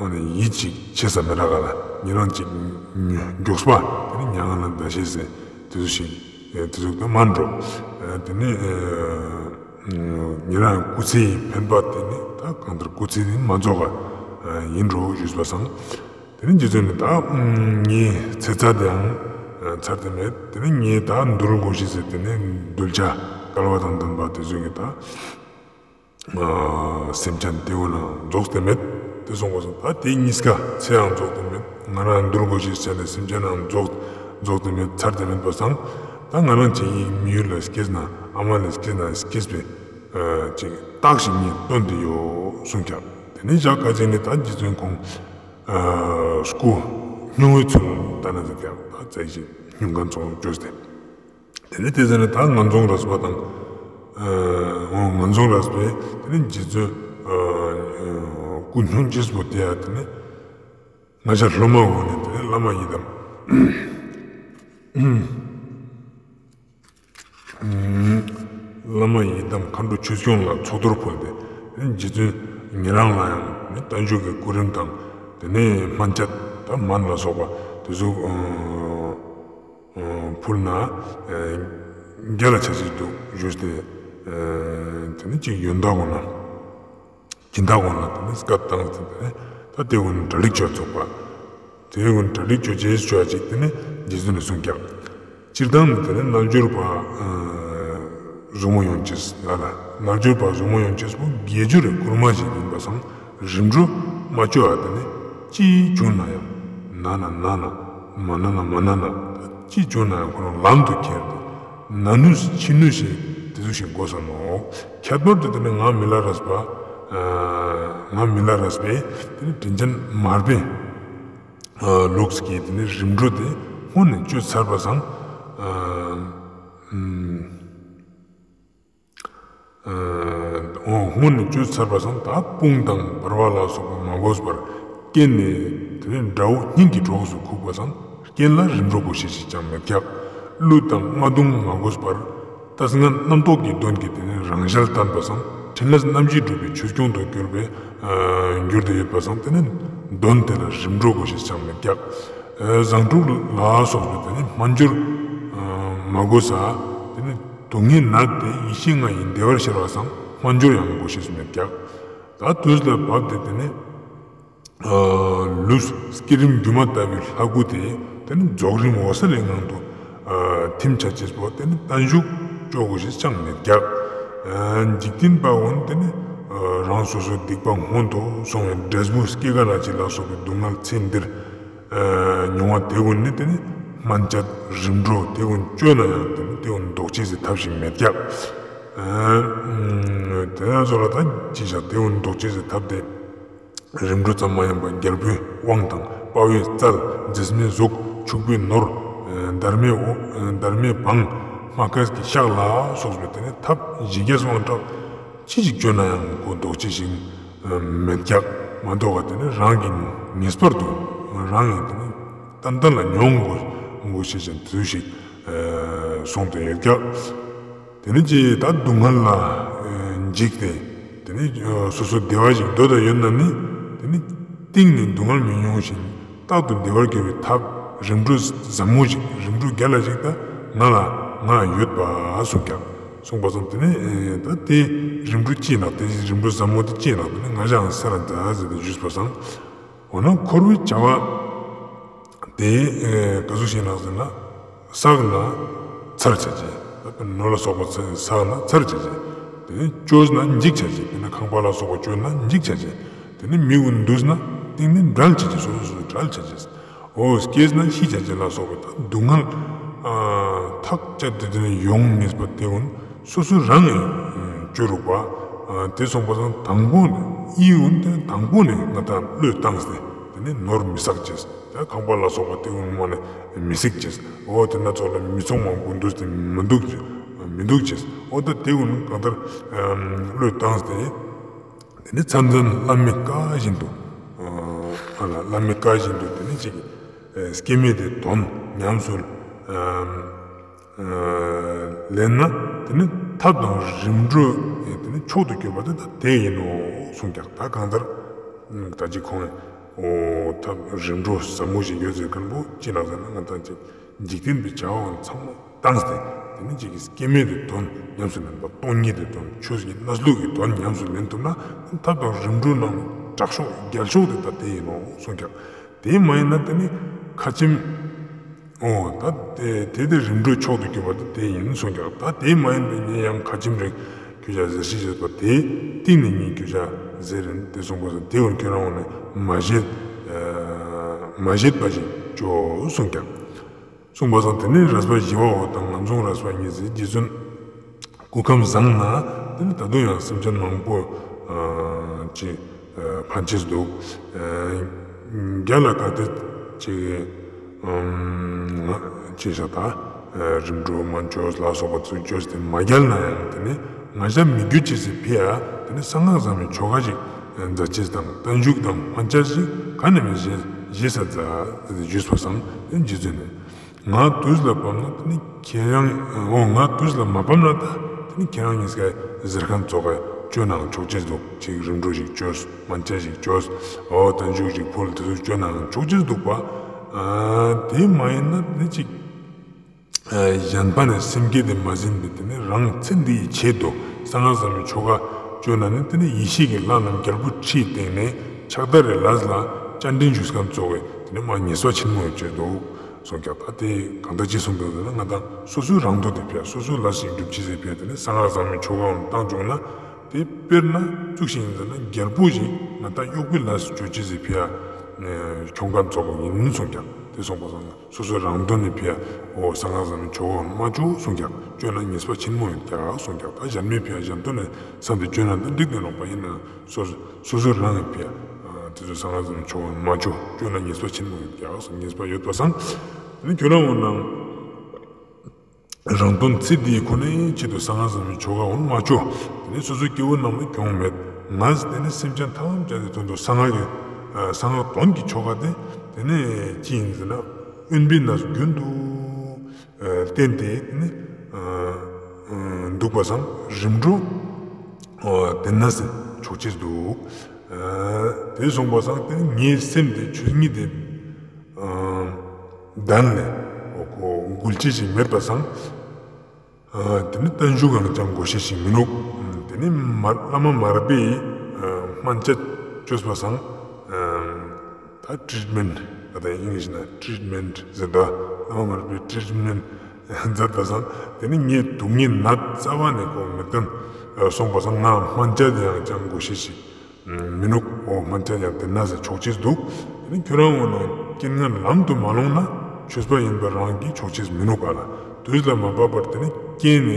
ཨ་ནི་ཡིད་ཅིག་ཆེས་ས་མི་རག་ག་ལ་ཉེ་རང་ཅིག་མགྱོགས་པ་དེ་ནི་མྱ་ངན་ལས་འདའ་ཤེས་ཟེར་དེ་ཚོ་ཞིག་དེ་ཚོ་ད་མན་འགྲོ། དེ་ནི་ཉེ་རང་སྐུ་ཚེ་ཡི་འཕེན་པ་དེ་ནི་ད་གང་ལྟར་སྐུ་ཚེ་ནི་མ་རྫོགས་ག་ཡིན་འགྲོ་ཞུས་པ་སང་། དེ་ནི་རྗེ་བཙུན་ནི་ད་ངའི་ཚེ་ཚད་དེའང་ཚར་ཏེ་མེད། དེ་ནི་ངའི་ད་འདུལ་དགོས་ཤེས་ཟེར་དེ་ནི་གདུལ་བྱ་སྐལ་བ་དང་ལྡན་པ་དེ་ཚོ་གི་ད་སེམས་ཅན་དེ་ཀུན་ནང་རྫོགས་ཏེ་མེད། དེ་སོང་པ་སང་ད་དེ་གཉིས་ཀ་ཚེའང་རྫོགས་ཏེ་མེད། ང་རང་འདུལ་དགོས་ཤེས་ཟེར་ནས་སེམས་ཅན་ནང་རྫོགས་རྫོགས་ཏེ་མེད་ཚར་ཏེ་མེད་པ་སང་ད་ང་རང་ཅིག་མི་ཡུལ་ལ་སྐྱེས་ན་ཨ་མ་ལ་སྐྱེས་ན་སྐྱེས་པའི་ཅིག་རྟགས་ཤིག་ངས་སྟོན་ཏེ་ཡོད་གསུངས་ཀྱག། དེ་ནི་ཞག་ཁ་ཅིག་ནི་ད་རྗེ་བཙུན་ཁོང་སྐུ་སྙུང་བའི་ཚུལ་ལྟ་ན་ཟེར་ཀྱང་ད་ཙ་ཞིག་སྙུང་མཁན་ཚོ་བཅོས་ཏེ། དེ་ནི་དེ་ཟེར་ནས་ད་ངན་རྫོང་རས་པ་དང་། ངན་རྫོང་རས་པས་དེ་ནི་རྗེ་བཙུན་སྐུ་སྙུང་ཅེས་པོ་དེ་ཡ་དེ་ནི་ང་ཞ་སློབ་མ་འོ་ནི་དེ་ནི་བླ་མ་ཡི་དམ། བླ་མ་ཡི་དམ་མཁའ་འགྲོ་ཆོས་སྐྱོང་ལ་ཚོགས་གཏོར་ཕུལ་ཏེ་རྗེ་བཙུན་ཉེ་རང་ལ་ཡང་ནི་བརྟན་བཞུགས་ཀྱི་སྐུ་རིམ་དང་དེ་ནས་སྨན་དཔྱད་དང་སྨན་ལ་སོགས་པ་དེ་ཚོ་ཕུལ་ན་རྒྱ་ལ་ཆ་ཅིག་འདུག་ཞུས་ཏེ་དེ་ནི་ཅིག་ཡོན་བདག་གུན་ལ། སྦྱིན་བདག་གུན་ལ་དེ་ནི་སྐད་བཏང་སྟེ་དེ་ནི་ད་དེ་གུན་གྲ་སྒྲིག་བྱོས་ཚུགས་པ། དེ་གུན་གྲ་སྒྲིག་བྱོས་རྗེས་བྱོས་ཅིག་དེ་ནི་རྗེ་བཙུན་ནས་གསུངས་ཀྱག། སྤྱིར་བཏང་དེ་ནི་རྣལ་འབྱོར་པ་ཟུར་མོ་ཡོང་ཅེས་ལ་ལ་རྣལ་འབྱོར་པ་ཟུར་མོ་ཡོང་ཅེས་པོ་དགེ་སྦྱོར་རི་སྐུལ་མ་ཞིག་ཡིན་པ་སང་རིམ་གྲོ་མ་བཅོ་བ་དེ་ནི་ཅི་བྱུང་ན་ཡང་ན་ན་ན་ན་མ་ན་ན་མ་ན་ན་ཅི་བྱུང་ན་ཡང་ཁོ་རང་ལམ་དུ་ཁྱེར་ཏེ་ན་ནུས་ཕྱི་ནུས་ཤིག་དེ་ཚོ་ཞིག་དགོས་ས་ནོག། ཁྱད་པར་དུ་དེ་ནི་ང་མི་ལ་རས་པ། ང་མི་ལ་རས་པས་དེ་ནི་དྲིན་ཅན་མར་པའི་ལུགས་ཀྱི་དེ་ནི་རིམ་གྲོ་དེ་སྔོན་ནས་བཅོས་ཚར་བ་སང་། ཨུམ། ཨ། འོ་སྔོན་ནས་བཅོས་ཚར་བ་སང་ད་དཔུང་དང་འབར་བ་ལ་སོགས་པ་མ་གོས་པར་རྐྱེན་ནི་དེ་ནི་དགྲ་བོ་སྙིང་གི་གྲོགས་སུ་ཁུག་པ་སང་རྐྱེན་ལ་རིམ་གྲོ་གོས་ཤེས་ཤིག་ཀྱང་མེད་ཀྱག། གླུ་དང་རྔ་རྡུང་མ་གོས་པར་ལྟས་ངན་རྣམ་རྟོག་གི་གདོན་གྱིས་དེ་ནི་རང་ཞལ་བསྟན་པ་སང་ཕྲིན་ལས་རྣམ་བཞི་སྒྲུབ་པའི་ཆོས་སྐྱོང་དུ་གྱུར་པའི་ཨ་གྱུར་ཏེ་ཡོད་པ་སང་དེ་ནི་གདོན་དེ་ལ་རིམ་གྲོ་གོས་ཤེས་ཀྱང་མེད་ཀྱག། ཨ་བཟང་དྲུག་ལ་སོགས་པའི་དེ་ནི་སྨན་སྦྱོར་ཨ་མ་གོས་ས་དེ་ནི་སྡུག་བསྔལ་ནད་དེ་ཡེ་ཤེས་ལྔ་ཡི་བདེ་བར་ཤར་བ་སང་སྨན་སྦྱོར་ཡང་གོས་ཤེས་མེད་ཀྱག། ད་དུས་ལ་བབ་སྟེ་དེ་ནི་ཨ་ལུས་བསྐྱེད་རིམ་སྒྱུ་མ་ལྟ་བུའི་ལྷ་སྐུ་དེ་དེ་ནི་རྫོགས་རིམ་འོད་གསལ་ལས་ངང་དུ་ཨ་ཐིམ་ཆ་ཅེས་པོ་དེ་ནི་བརྟན་བཞུགས་ཅོ་གོས་ཤེས་ཅང་མེད་ཀྱག། ཨ་འཇིག་རྟེན་པ་འོན་དེ་ནི་ཨ་རང་སོ་སོའི་སྡིག་པ་སྔོན་དུ་སོང་བའི་འབྲས་བུ་སྐྱེ་རྒ་ན་འཆི་ལ་སོགས་པའི་སྡུག་བསྔལ་ཚེ་འདིར་ཨ་མྱོང་བ་དེ་ཀུན་ནི་དེ་ནི་སྨན་དཔྱད་རིམ་གྲོ་དེ་ཀུན་ཅོས་ན་ཡང་དེ་ནི་དེ་ཀུན་ཟློག་ཅེས་སི་ཐབས་ཤིག་མེད་ཀྱག། ཨ་དེ་ན་ཚོ་ལ་ད་ཅི་བྱ་དེ་ཀུན་ཟློག་ཅེས་སི་ཐབས་དེ་རིམ་གྲོ་ཙམ་མ་ཡིན་པར་རྒྱལ་པོའི་དབང་དང་དཔའ་བོའི་རྩལ། རྫི་སྨན་གཟུགས། ཕྱུག་པོའི་ནོར། ཨ་སྡར་མའི་འོ་སྡར་མའི་བང་། རྨ་ཁ་གི་ཤག་ལ་སོགས་པའི་དེ་ནི་ཐབས་བཞི་བརྒྱ་དབང་དྲག་ཅི་ཞིག་ཅོས་ན་ཡང་ཁོ་ཟློག་ཅེས་ཤིག་མེད་ཀྱག། མ་གཏོགས་པ་དེ་ནི་རང་གི་ངེས་པར་དུ་རང་གི་དེ་ནི་ཏན་ཏན་ལ་མྱོང་དགོས་དགོས་ཤེས་ཅན་དུས་ཤིག་སོང་སྟེ་ཡོད་ཀྱག། དེ་ནི་ཅི་ད་སྡུག་བསྔལ་ལ་འཇིགས་ཏེ་དེ་ནི་སོ་སོ་བདེ་བ་ཞིག་འདོད་དེ་ཡོད་ན་ནི་དེ་ནི་གཏིང་ནས་སྡུག་བསྔལ་མི་མྱོང་ཞིང་རྟག་ཏུ་བདེ་བར་གྱུར་པའི་ཐབས་རིམ་གྲོ་ཟབ་མོ་ཞིག་རིམ་གྲོ་རྒྱལ་ལ་ཞིག་ད་ང་ལ་ང་ཡོད་པ་གསུངས་ཀྱག། གསུངས་པ་སང་དེ་ནི་ད་དེ་རིམ་གྲོ་ཅི་ནོག། དེ་རིམ་གྲོ་ཟབ་མོ་དེ་ཅི་ནོག། དེ་ནི་ང་ཞའང་སེ་ར་ད་ཟེར་ཏེ་ཞུས་པ་སང་འོ་ན་འཁོར་བའི་བྱ་བ་དེ་ག་ཟུག་ཞིག་ནོག་ཟེར་ན་བསགས་ན་ཚར་ཆ་ཅེས། ད་དཔེར་ན་ནོར་ལ་སོགས་པ་བསགས་ན་ཚར་ཆ་ཅེས། དེ་ནི་ཅོས་ན་འཇིག་ཆ་ཅེས། དཔེར་ན་ཁང་པ་ལ་སོགས་པ་ཅོས་ན་འཇིག་ཆ་ཅེས། དེ་ནི་མི་ཀུན་འདུས་ན་གཏིང་ནས་བྲལ་ཆ་ཅེས། སོ་སོ་སོ་བྲལ་ཆ་ཅེས། འོ་སྐྱེས་ན་ཤི་ཆ་ཅེས་ལ་སོགས་པའི་ད་སྡུག་བསྔལ་ཨ་ཐག་བཅད་དེ་དེ་ནི་ཡོང་ངེས་པ་དེ་ཀུན་སོ་སོ་རང་གིས་ཅོ་རུག་པ། ཨ་དེ་སོང་པ་སང་དང་པོ་ནི་ཨི་ཀུན་དེ་དང་པོ་ནི་ང་ད་བློས་བཏང་སྟེ་དེ་ནི་ནོར་མི་བསགས་ཅེས། ད་ཁང་པ་ལ་སོགས་པ་དེ་ཀུན་མ་ནི་མི་བསགས་ཅེས། འོ་དེ་ན་ཚོ་ལ་མི་ཚང་མང་པོ་འདུས་ཏེ་མི་འདུག་མི་འདུག་ཅེས། འོ་ད་དེ་ཀུན་གང་ལྟར་བློས་བཏང་སྟེ། དེ་ནི་མཚན་མཚན་བླ་མའི་བཀའ་བཞིན་དུ། ཨ་ལ་བླ་མའི་བཀའ་བཞིན་དུ་དེ་ནི་ཅིག་སྐྱེ་མེད་དེ་དོན་ཉམས་སུ་ལེན་ན་དེ་ནི་ཐབས་དང་རིམ་གྲོ་དེ་ནི་མཆོག་ཏུ་གྱུར་པ་དེ་ད་དེ་ཡིན་ནོ་གསུངས་ཀྱག། ད་གང་ལྟར་ད་ཅི་ཁོང་འོ་ཐབས་རིམ་གྲོ་ཟབ་མོ་ཞིག་ཡོད་ཟེར་མཁན་པོ་ཅི་ནོག་ཟེར་ན་ང་ད་ཅིག་འཇིག་རྟེན་པའི་བྱ་བ་ཚང་མ་བཏང་སྟེ་དེ་ནི་ཅིག་གི་སྐྱེ་མེད་དེ་དོན་ཉམས་སུ་ལེན་པ། སྟོང་ཉིད་དེ་དོན་ཆོས་ཀྱི་གནས་ལུགས་ཀྱི་དོན་ཉམས་སུ་ལེན་ཐུབ་ན་ཐབས་དང་རིམ་གྲོ་ནང་དྲག་ཤོས་རྒྱལ་ཤོས་དེ་ད་དེ་ཡིན་ནོ་གསུངས་ཀྱག། དེ་མ་ཡིན་ན་དེ་ནི་ཁ་ཆེམས། འོ་ད་དེ་དེ་དེ་རིམ་གྲོ་མཆོག་ཏུ་གྱུར་པ་དེ་དེ་ཡིན་གསུངས་ཀྱག། ད་དེ་མ་ཡིན་པའི་ངས་ཡང་ཁ་ཆེམས་རིགས་ཁྱོད་ཅག་ཟེར་ཤེས་བྱེད་པ་དེ་གཏིང་ནས་ངས་ཁྱོད་ཅག་ཟེར་རིན་དེ་གསུངས་པ་སང་དེ་ཀུན་ཁྱོད་རང་ངོས་ནས་མ་བཞེད་མ་བཞེད་པ་ཞིག་ཅོ་གསུངས་ཀྱག། གསུངས་པ་སང་དེ་ནི་རས་པ་ཞི་བ་འོད་དང་ངམ་ཚང་རས་པ་གཉིས་སི་རྗེ་བཙུན་སྐུ་ཁམས་བཟང་ན་དེ་ནི་ད་དུང་ཡང་སེམས་ཅན་མང་པོ་ཅིག་ཕན་ཅེས་འདུག། རྒྱ་ལ་ག་དེ་ཅིག་ཅི་ཞིག་ད་རིམ་གྲོ་མ་ཅོས་ལ་སོགས་པ་ཚུ་ཅོས་ཏེ་མ་རྒྱལ་ན་ཡང་དེ་ནི་ང་ཞ་མི་འགྱུར་ཅེས་སི་ཕི་ཡ་དེ་ནི་གསང་སྔགས་ཟབ་མོའི་ཆོ་ག་ཞིག་མཛད་ཅེས་དང་བརྟན་བཞུགས་དང་མ་ཅོས་ཤིག་ག་ནི་མི་བཞེས་བཞེས་ས་མཛད་ཞུས་པ་སང་དེ་ནི་རྗེ་བཙུན་ནི། ང་དུས་ལ་བབ་ན་དེ་ནི་ཁྱེད་རང་། འོ་ང་དུས་ལ་མ་བབ་ན་ད་དེ་ནི་ཁྱེད་རང་གཉིས་ཀ་ཟེར་མཁན་ཙོགས་ཀ་ཅོ་ནའང་ཆོག་ཅེས་འདུག། ཅིག་རིམ་གྲོ་ཞིག་ཅོས། མ་ཅོས་ཤིག་ཅོས། འོ་བརྟན་བཞུགས་ཤིག་ཕུལ། དེ་ཚུ་ཅོ་ནའང་ཆོག་ཅེས་འདུག་པ། ཨ་དེ་མ་ཡིན་ན་དེ་ནི་ཅིག་ཨ་གཞན་པ་ནི་སེམས་བསྐྱེད་དེ་མ་ཟིན་པའི་དེ་ནི་རང་ཚེ་འདི་ཡི་ཆེད་དུ་གསང་སྔགས་ཟབ་མོའི་ཆོ་ག་ཅོ་ན་ནི་དེ་ནི་ཡེ་ཤེས་ཀྱི་ལྷ་རྣམས་རྒྱལ་པོ་ཁྲིའི་སྟེང་ནས་ཕྱག་དར་རེ་ལས་ལ་སྤྱན་འདྲེན་ཞུ་མཁན་ཙོགས་ཀྱི་དེ་ནི་མ་ཉེས་པ་ཆེན་མོ་ཡོད་ཅེས་འདུག། གསུངས་ཀྱག། ད་དེ་གང་ལྟར་ཅི་གསུངས་པའི་ན་ང་དང་སོ་སོའི་རང་དོན་དེ་ཕི་ཡ་སོ་སོའི་ལས་ཤིག་སྒྲུབ་ཅེས་སི་ཕི་ཡ་དེ་ནི་གསང་སྔགས་ཟབ་མོའི་ཆོ་ག་འོང་བཏང་བྱུང་ན་དེ་དཔེར་ན་ཙུག་ཤིག་ཡིན་ཟེར་ན་རྒྱལ་པོ་ཞིག་ང་དང་གཡོག་པོའི་ལས་སུ་ཅོ་ཅེས་སི་ཕི་ཡ་ཁྱོང་མཁན་ཙོགས་པོ་ཡིན་གསུངས་ཀྱག། དེ་གསུངས་པ་སང་སོ་སོའི་རང་དོན་ནི་ཕི་ཡ་འོ་གསང་སྔགས་ཟབ་མོའི་ཆོ་ག་འོང་མ་ཅོ་གསུངས་ཀྱག། ཅོ་ན་ཉེས་པ་ཆེན་མོ་ཡོད་ཀྱག་གསུངས་ཀྱག། ད་གཞན་མའི་ཕི་ཡ་གཞན་དོན་ནི་བསམ་སྟེ་ཅོ་ན་འདི་འགྲིག་ནི་རོགས་པ་ཡིན་ན། སོ་སོ་སོ་སོ་རང་གི་ཕི་ཡ་དེ་ཚོ་གསང་སྔགས་ཟབ་མོའི་ཆོ་ག་མ་ཅོ་ཅོ་ན་ཉེས་པ་ཆེན་མོ་ཡོད་ཀྱག་སོ་ཉེས་པ་ཡོད་པ་སང་། དེ་ནི་ཁྱོད་རང་འོ་ན་ རང་དོན་ཚེ་འདིའི་ཁོ་ནའི་ཆེད་དུ་གསང་སྔགས་ཟེར་མི་ཆོ་ག་འོ་ན་མ་ཆོ། དེ་ནི་སོ་སོའི་སྐྱེ་བོ་རྣམས་ལ་གྱོང་མེད། ང་དེ་ནི་སེམས་ཅན་ཐམས་ཅད་དེ་དོན་དུ་གསང་སྔགས་ཀྱི་ཨ་གསང་སྔགས་དོན་གྱི་ཆོ་ག་དེ་དེ་ནི་ཅི་ཡིན་ཟེར་ན་དབེན་པའི་གནས་རྒྱུན་དུ་ཨ་བསྟེན་ཏེ་དེ་ནི་ཨ་ཨ་འདུག་པ་སང་རིམ་གྲོ་ཨ་དེ་ན་སེ་ཆོག་ཅེས་འདུག་ཨ་དེ་སོང་པ་སང་དེ་ནི་ངའི་སེམས་དེ་ཆོས་ཉིད་དེ་ཨ་གདན་ལས་འགུལ་ཅེས་ཤིག་མེད་པ་སང་། ཨ་དེ་ནི་བརྟན་བཞུགས་ཡང་ཅང་དགོས་ཤེས་ཤིག་མི་འདུག་དེ་ནི་མ་བླ་མ་མར་པས་ཨ་སྨན་དཔྱད་བཅོས་པ་སང་ཨ་ད་ཊྲིཊ་མེནཊ་ད་ཨིང་ལིཤ་ན་ཊྲིཊ་མེནཊ་ཟེར་ད་བླ་མ་མར་པས་ཊྲིཊ་མེནཊ་མཛད་པ་སང་དེ་ནི་ངའི་སྡུག་བསྔལ་ནད་རྩ་བ་ནས་ཁོ་མི་བཏོན་སོང་པ་སང་ང་སྨན་དཔྱད་ཡང་ཅང་དགོས་ཤེས་ཤིག་མི་ནུག་འོ་སྨན་དཔྱད་ཡང་དེ་ན་སེ་ཆོག་ཅེས་འདུག་དེ་ནི་ཁྱོད་རང་འོ་ན་རྐྱེན་ངན་ལམ་དུ་མ་ལྷུང་ན་ཆོས་པ་ཡིན་པ་རང་གིས་ཆོག་ཅེས་མི་ནུག་ག་ལ། དུས་ལ་མ་བབ་པར་དེ་ནི་སྐྱེས་ནས་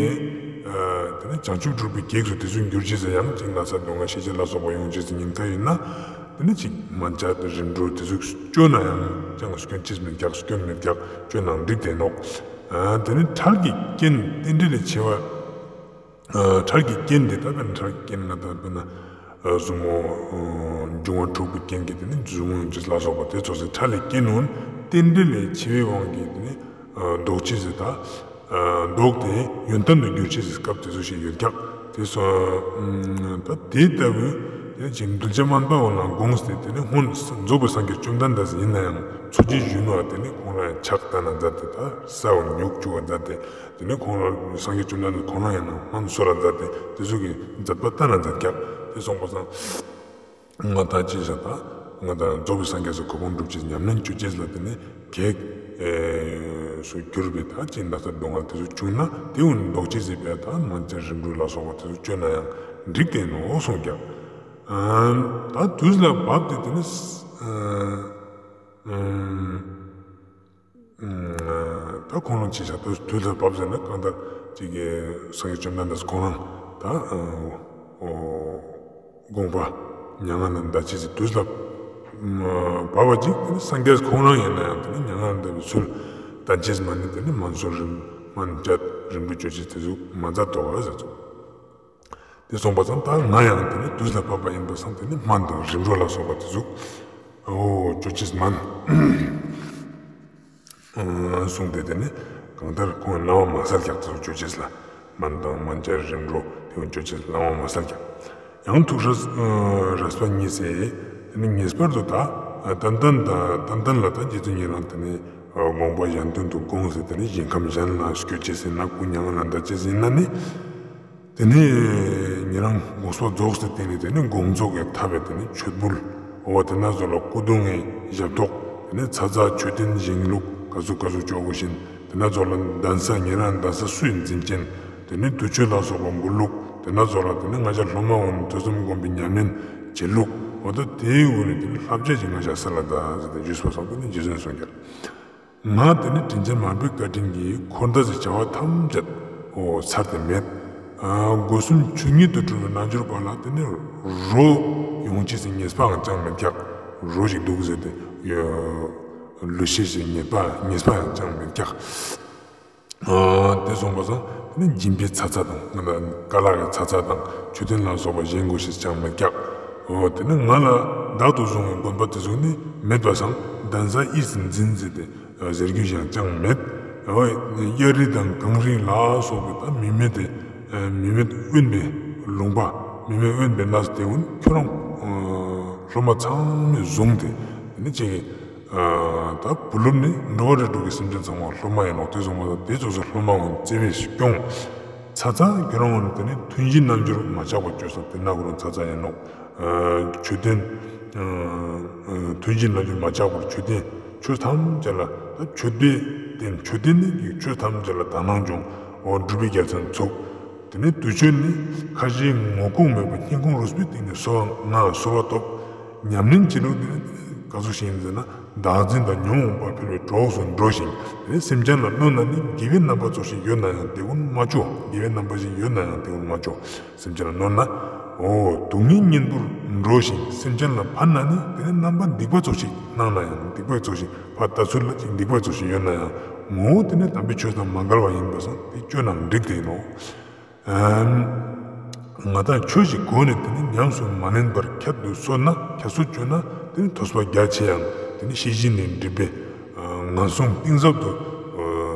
ཨ་དེ་ནི་བྱང་ཆུབ་སྒྲུབ་པའི་གེགས་སུ་དེ་ཚོ་འགྱུར་ཅེས་ཡང་ཅིག་ན་ཚ་སྡུག་བསྔལ་ཤེས་བྱ་ལ་སོགས་པ་ཡོང་ཅེས་ཉེན་ཁ་ཡིན་ན་དེ་ནི་ཅིག་སྨན་དཔྱད་རིམ་གྲོ་དེ་ཚོ་བཅོས་ན་ཡང་ཅང་སྐྱོན་ཅེས་མི་རྒྱག་སྐྱོན་མི་རྒྱག་བཅོས་ན་འགྲིག་དེ་ནོག་ཨ་དེ་ནི་འཕྲལ་གྱི་རྐྱེན་རྟེན་འབྲེལ་ལས་ཆེ་བ། ཨ་འཕྲལ་གྱི་རྐྱེན་དེ་ད་དཔེར་ན་འཕྲལ་གྱི་རྐྱེན་ང་ད་དཔེར་ན་ཨ་ཟུག་མོ་ཨ་འབྱུང་བ་འཁྲུགས་པའི་རྐྱེན་གྱིས་དེ་ནི་ཟུག་མོ་ཡོང་ཅེས་ལ་སོགས་པ་དེ་ཚོ་ཟེར་འཕྲལ་ལས་རྐྱེན་འོན་རྟེན་འབྲེལ་ལས་ཆེ་བའི་དབང་གིས་དེ་ནི་ཨ་ལྡོག་ཅེས་ཟེར་ད་ཨ་ལྡོག་སྟེ་ཡོན་ཏན་དུ་འགྱུར་ཅེས་ཟེར་སྐབས་དེ་ཚོ་ཞིག་ཡོད་ཀྱག་དེ་སོ་ཨ་ད་དེ་ལྟ་བུའི་དེ་ནི་ཅིག་གདུལ་བྱ་དམན་པ་འོ་ན་དགོངས་ཏེ་དེ་ནི་སྔོན་རྫོགས་པའི་སངས་རྒྱས་བཅོམ་ལྡན་འདས་ཡིན་ན་ཡང་འཚོ་བྱེད་གཞོན་ནུ་བ་དེ་ནི་ཁོང་རང་ཡང་ཕྱག་བཏབ་ན་མཛད་དེ་ད་ས་འོ་ན་ཉུག་བཅུག་པ་མཛད་དེ། དེ་ནས་ཁོང་རང་སངས་རྒྱས་བཅོམ་ལྡན་འདས་ཁོང་རང་ཡང་ན་སྨན་གསོལ་བ་མཛད་དེ་དེ་ཚོ་གི་མཛད་པ་ལྟ་ན་མཛད་ཀྱག་དེ་སོང་པ་སང་ང་ད་ཅི་ཟེར་ད་ང་ད་རྫོགས་པའི་སངས་རྒྱས་སུ་གོ་འཕང་སྒྲུབ་ཅེས་ཉམས་ལེན་བཅོ་ཅེས་ལ་དེ་ནས་གེགས་སུ་གྱུར་པའི་ད་ཅི་ན་ཚ་སྡུག་བསྔལ་དེ་ཚོ་བྱུང་ན་དེ་འོ་ན་ལྡོག་ཅེས་ཟེར་བས་ད་སྨན་དཔྱད་རིམ་གྲོ་ལ་སོགས་པ་དེ་ཚོ་བཅོས་ན་ཡང་འགྲིག་དེ་ནོག་གསུངས་ཀྱག་ད་དུས་ལ་བབ་སྟེ་དེ་ནས་ད་ཁོང་རང་ཅི་བྱ་དུས་དུས་ལ་བབ་ཟེར་ན་གང་ལྟར་ཅིག་གི་སངས་རྒྱས་བཅོམ་ལྡན་འདས་ཁོང་རང་ད་དགོངས་པ་མྱ་ངན་ལས་འདའ་ཅེས་སི་དུས་ལ་བབ་པ་ཅིག་དེ་ནི་སངས་རྒྱས་ཁོང་རང་ཡིན་ན་ཡང་དེ་ནི་མྱ་ངན་ལས་འདའ་བའི་ཚུལ་བསྟན་ཅེས་མ་ནི་དེ་ནི་སྨན་གསོལ་རིམ་སྨན་དཔྱད་རིམ་གྲོ་བཅོ་ཅེས་དེ་ཟུག་མ་མཛད་དོ་བ་ཟེར་ཚུལ། དེ་སོང་པ་སང་ད་ང་ཡང་དེ་ནི་དུས་ལ་བབ་པ་ཡིན་པ་སང་དེ་ནི་སྨན་དང་རིམ་གྲོ་ལ་སོགས་པ་དེ་ཟུག་འོ་བཅོ་ཅེས་མན་གསུངས་ཏེ་དེ་ནི་གང་ལྟར་ཁོང་གི་སྣང་བ་མ་གསལ་ཀྱག་དེ་ཟུག་བཅོ་ཅེས་ལ་སྨན་དང་སྨན་དཔྱད་རིམ་གྲོ་དེ་བཅོ་ཅེས་ལ་སྣང་བ་མ་གསལ་ཀྱག་ཡང་ཐུགས་སྲས་རས་པ་གཉིས་སེ་དེ་ནི་ངེས་པར་དུ་ད་ཏན་ཏན་ད་ཏན་ཏན་ལ་ད་རྗེ་བཙུན་ཉེ་རང་དེ་ནི་དགོངས་པ་གཞན་དོན་དུ་དགོངས་སེ་དེ་ནི་ཞིང་ཁམས་གཞན་ལ་སྐྱོད་ཅེས་ཟེར་ན་སྐུ་མྱ་ངན་ལས་འདའ་ཅེས་ཟེར་ན་ནི། དེ་ནས་ཉེ་རང་དགོངས་པ་རྫོགས་སེ་དེ་ནས་དེ་ནས་དགོངས་རྫོགས་ཀྱི་ཐབས་དེ་ནས་མཆོད་འབུལ་འོ་དེ་ན་ཚོ་ལ་སྐུ་གདུང་ངི་ཞབས་ཏོག་དེ་ནས་ཚ་ཚ་མཆོད་རྟེན་བཞེངས་ལུགས་ག་ཟུག་ག་ཟུག་ཅོ་དགོས་ཤེས་དེ་ན་ཚོ་ལ་གདན་ས་ཉེ་རང་གདན་ས་སུ་ཡིན་འཛིན་ཅན་དེ་ནས་དུས་མཆོད་ལ་སོགས་པ་འབུལ་ལུགས་དེ་ན་ཚོ་ལ་དེ་ནས་ང་ཅག་སློབ་མ་འོ་ཐོས་བསམ་སྒོམ་པའི་ཉམས་ལེན་བྱེད་ལུགས་འོ་ད་དེའི་འོ་ནས་དེ་ནས་བསླབ་བྱ་ཅིག་ང་ཅག་སལ་ལ་ད་ཟེར་ཏེ་ཞུས་པ་སོང་དེ་ནས་རྗེ་བཙུན་གསུངས་ཀྱག་ང་དེ་ནི་དྲིན་ཅན་མར་པའི་བཀའ་དྲིན་གྱིས་འཁོར་འདས་ཀྱི་བྱ་བ་ཐམས་ཅད་འོ་ཚར་ཏེ་མེད། ཨ་སྒོ་གསུམ་ཆོས་ཉིད་དུ་གྲུབ་པའི་རྣལ་འབྱོར་པ་ལ་དེ་ནི་རོ་ཡོང་ཅེས་སི་ངེས་པའང་ཅང་མེད་ཀྱག་རོ་ཞིག་འདུག་ཟེར་ཏེ་ཡོད། ལུས་ཤེས་སི་ངེས་པ་ངེས་པའང་ཅང་མེད་ཀྱག་ཨ་དེ་སོང་པ་སང་དེ་ནི་སྦྱིན་པའི་ཚ་ཚ་དང་ང་ལ་ཀ་ལ་གི་ཚ་ཚ་དང་མཆོད་རྟེན་ལ་སོགས་པ་བཞེངས་དགོས་ཤེས་ཅང་མེད་ཀྱག་འོ་དེ་ནི་ང་ལ་བདག་ཏུ་བཟུང་བའི་དགོན་པ་དེ་ཚོ་ནི་མེད་པ་སང་གདན་ས་དབུས་སུ་འཛིན་ཟེར་ཏེ་ཟེར་རྒྱུ་ཞིག་ཅང་མེད། འོ་གཡའ་རི་དང་གངས་རི་ལ་སོགས་པའི་ད་མི་མེད་དེ་མི་མེད་དབེན་པའི་ལུང་པ་མི་མེད་དབེན་པའི་གནས་དེ་འོ་ཁྱོད་རང་སློབ་མ་ཚང་མས་བཟུང་སྟེ་དེ་ནི་ཅིག་ད་བུ་སློབ་ནི་འགྲོ་བ་རིགས་དྲུག་གི་སེམས་ཅན་ཚང་མ་སློབ་མ་ཡིན་ནོག་དེ་ཚོ་མ་ཟད་དེ་ཚོ་སློབ་མ་འོ་བརྩེ་བས་སྐྱོང་། ཚ་ཚ་ཁྱོད་རང་འོ་དེ་ནི་ཐུན་བཞིའི་རྣལ་འབྱོར་མ་ཆག་པར་བཅོས་སོ་དེ་ན་ཁོ་རང་ཚ་ཚ་ཡིན་ནོག་མཆོད་རྟེན་ཐུན་བཞིའི་རྣལ་འབྱོར་མ་ཆག་པར་མཆོད་རྟེན་ཆོས་ཐམས་ཅད་ལ་ད་མཆོད་པའི་རྟེན་མཆོད་རྟེན་ནི་ཆོས་ཐམས་ཅད་ལ་དག་སྣང་སྦྱོང་འོ་སྒྲུབ་པའི་རྒྱལ་མཚན་ཚུགས། དེ་ནས་དུས་མཆོད་ནི་ཁ་ཞེ་ངོ་ལྐོག་མེད་པར་སྙིང་ཁོང་རུས་པའི་གཏིང་ནས་གསོལ་བ་ང་གསོལ་བ་ཐོབ། ཉམས་ལེན་བྱེད་ལུགས་དེ་ནི་ག་ཟུག་ཞིག་ཡིན་ཟེར་ན་བདག་འཛིན་དང་ཉོན་མོངས་པ་འཕེལ་བའི་གྲོགས་སུ་འགྲོ་ཞིང་དེ་ནི་སེམས་ཅན་ལ་གནོད་ན་ནི་དགེ་བའི་རྣམ་པ་ཙོགས་ཤིག་ཡོད་ན་ཡང་དེ་ཀུན་མ་ཅོ། དགེ་བའི་རྣམ་པ་ཞིག་ཡོད་ན་ཡང་དེ་ཀུན་མ་ཅོ། སེམས་ཅན་ལ་གནོད་ན་འོ་སྡུག་བསྔལ་གཉེན་པོར་འགྲོ་ཞིང་སེམས་ཅན་ལ་ཕན་ན་ནི་དེ་ནི་རྣམ་པ་སྡིག་པ་ཙོགས་ཤིག་སྣང་ན་ཡང་སྡིག་པ་ཙོགས་ཤིག་ཕ་ད་ཚུར་ལ་ཅིག་སྡིག་པ་ཙོགས་ཤིག་ཡོད་ན་ཡང་ ངོ་བོ་དེ་ནི་དམ་པའི་ཆོས་དང་མ་འགལ་བ་ཡིན་པ་སང་དེ་སྤྱོད་ན་འགྲིག་དེ་ཡིན་ནོག། ཨམ། ང་དང་ཆོས་ཤིག་གོ་ནས་དེ་ནི་ཉམས་སུ་མ་ལེན་པར་ཁྱད་དུ་གསོད་ན་ཁྱད་གསོད་བཅོས་ན་དེ་ནི་ཐོས་པ་རྒྱ་ཆེ་ཡང་དེ་ནི་ཤེས་བཞིན་ནི་སྒྲིབ་པའི་ངན་སོང་གཏིང་ཟབ་ཏུ་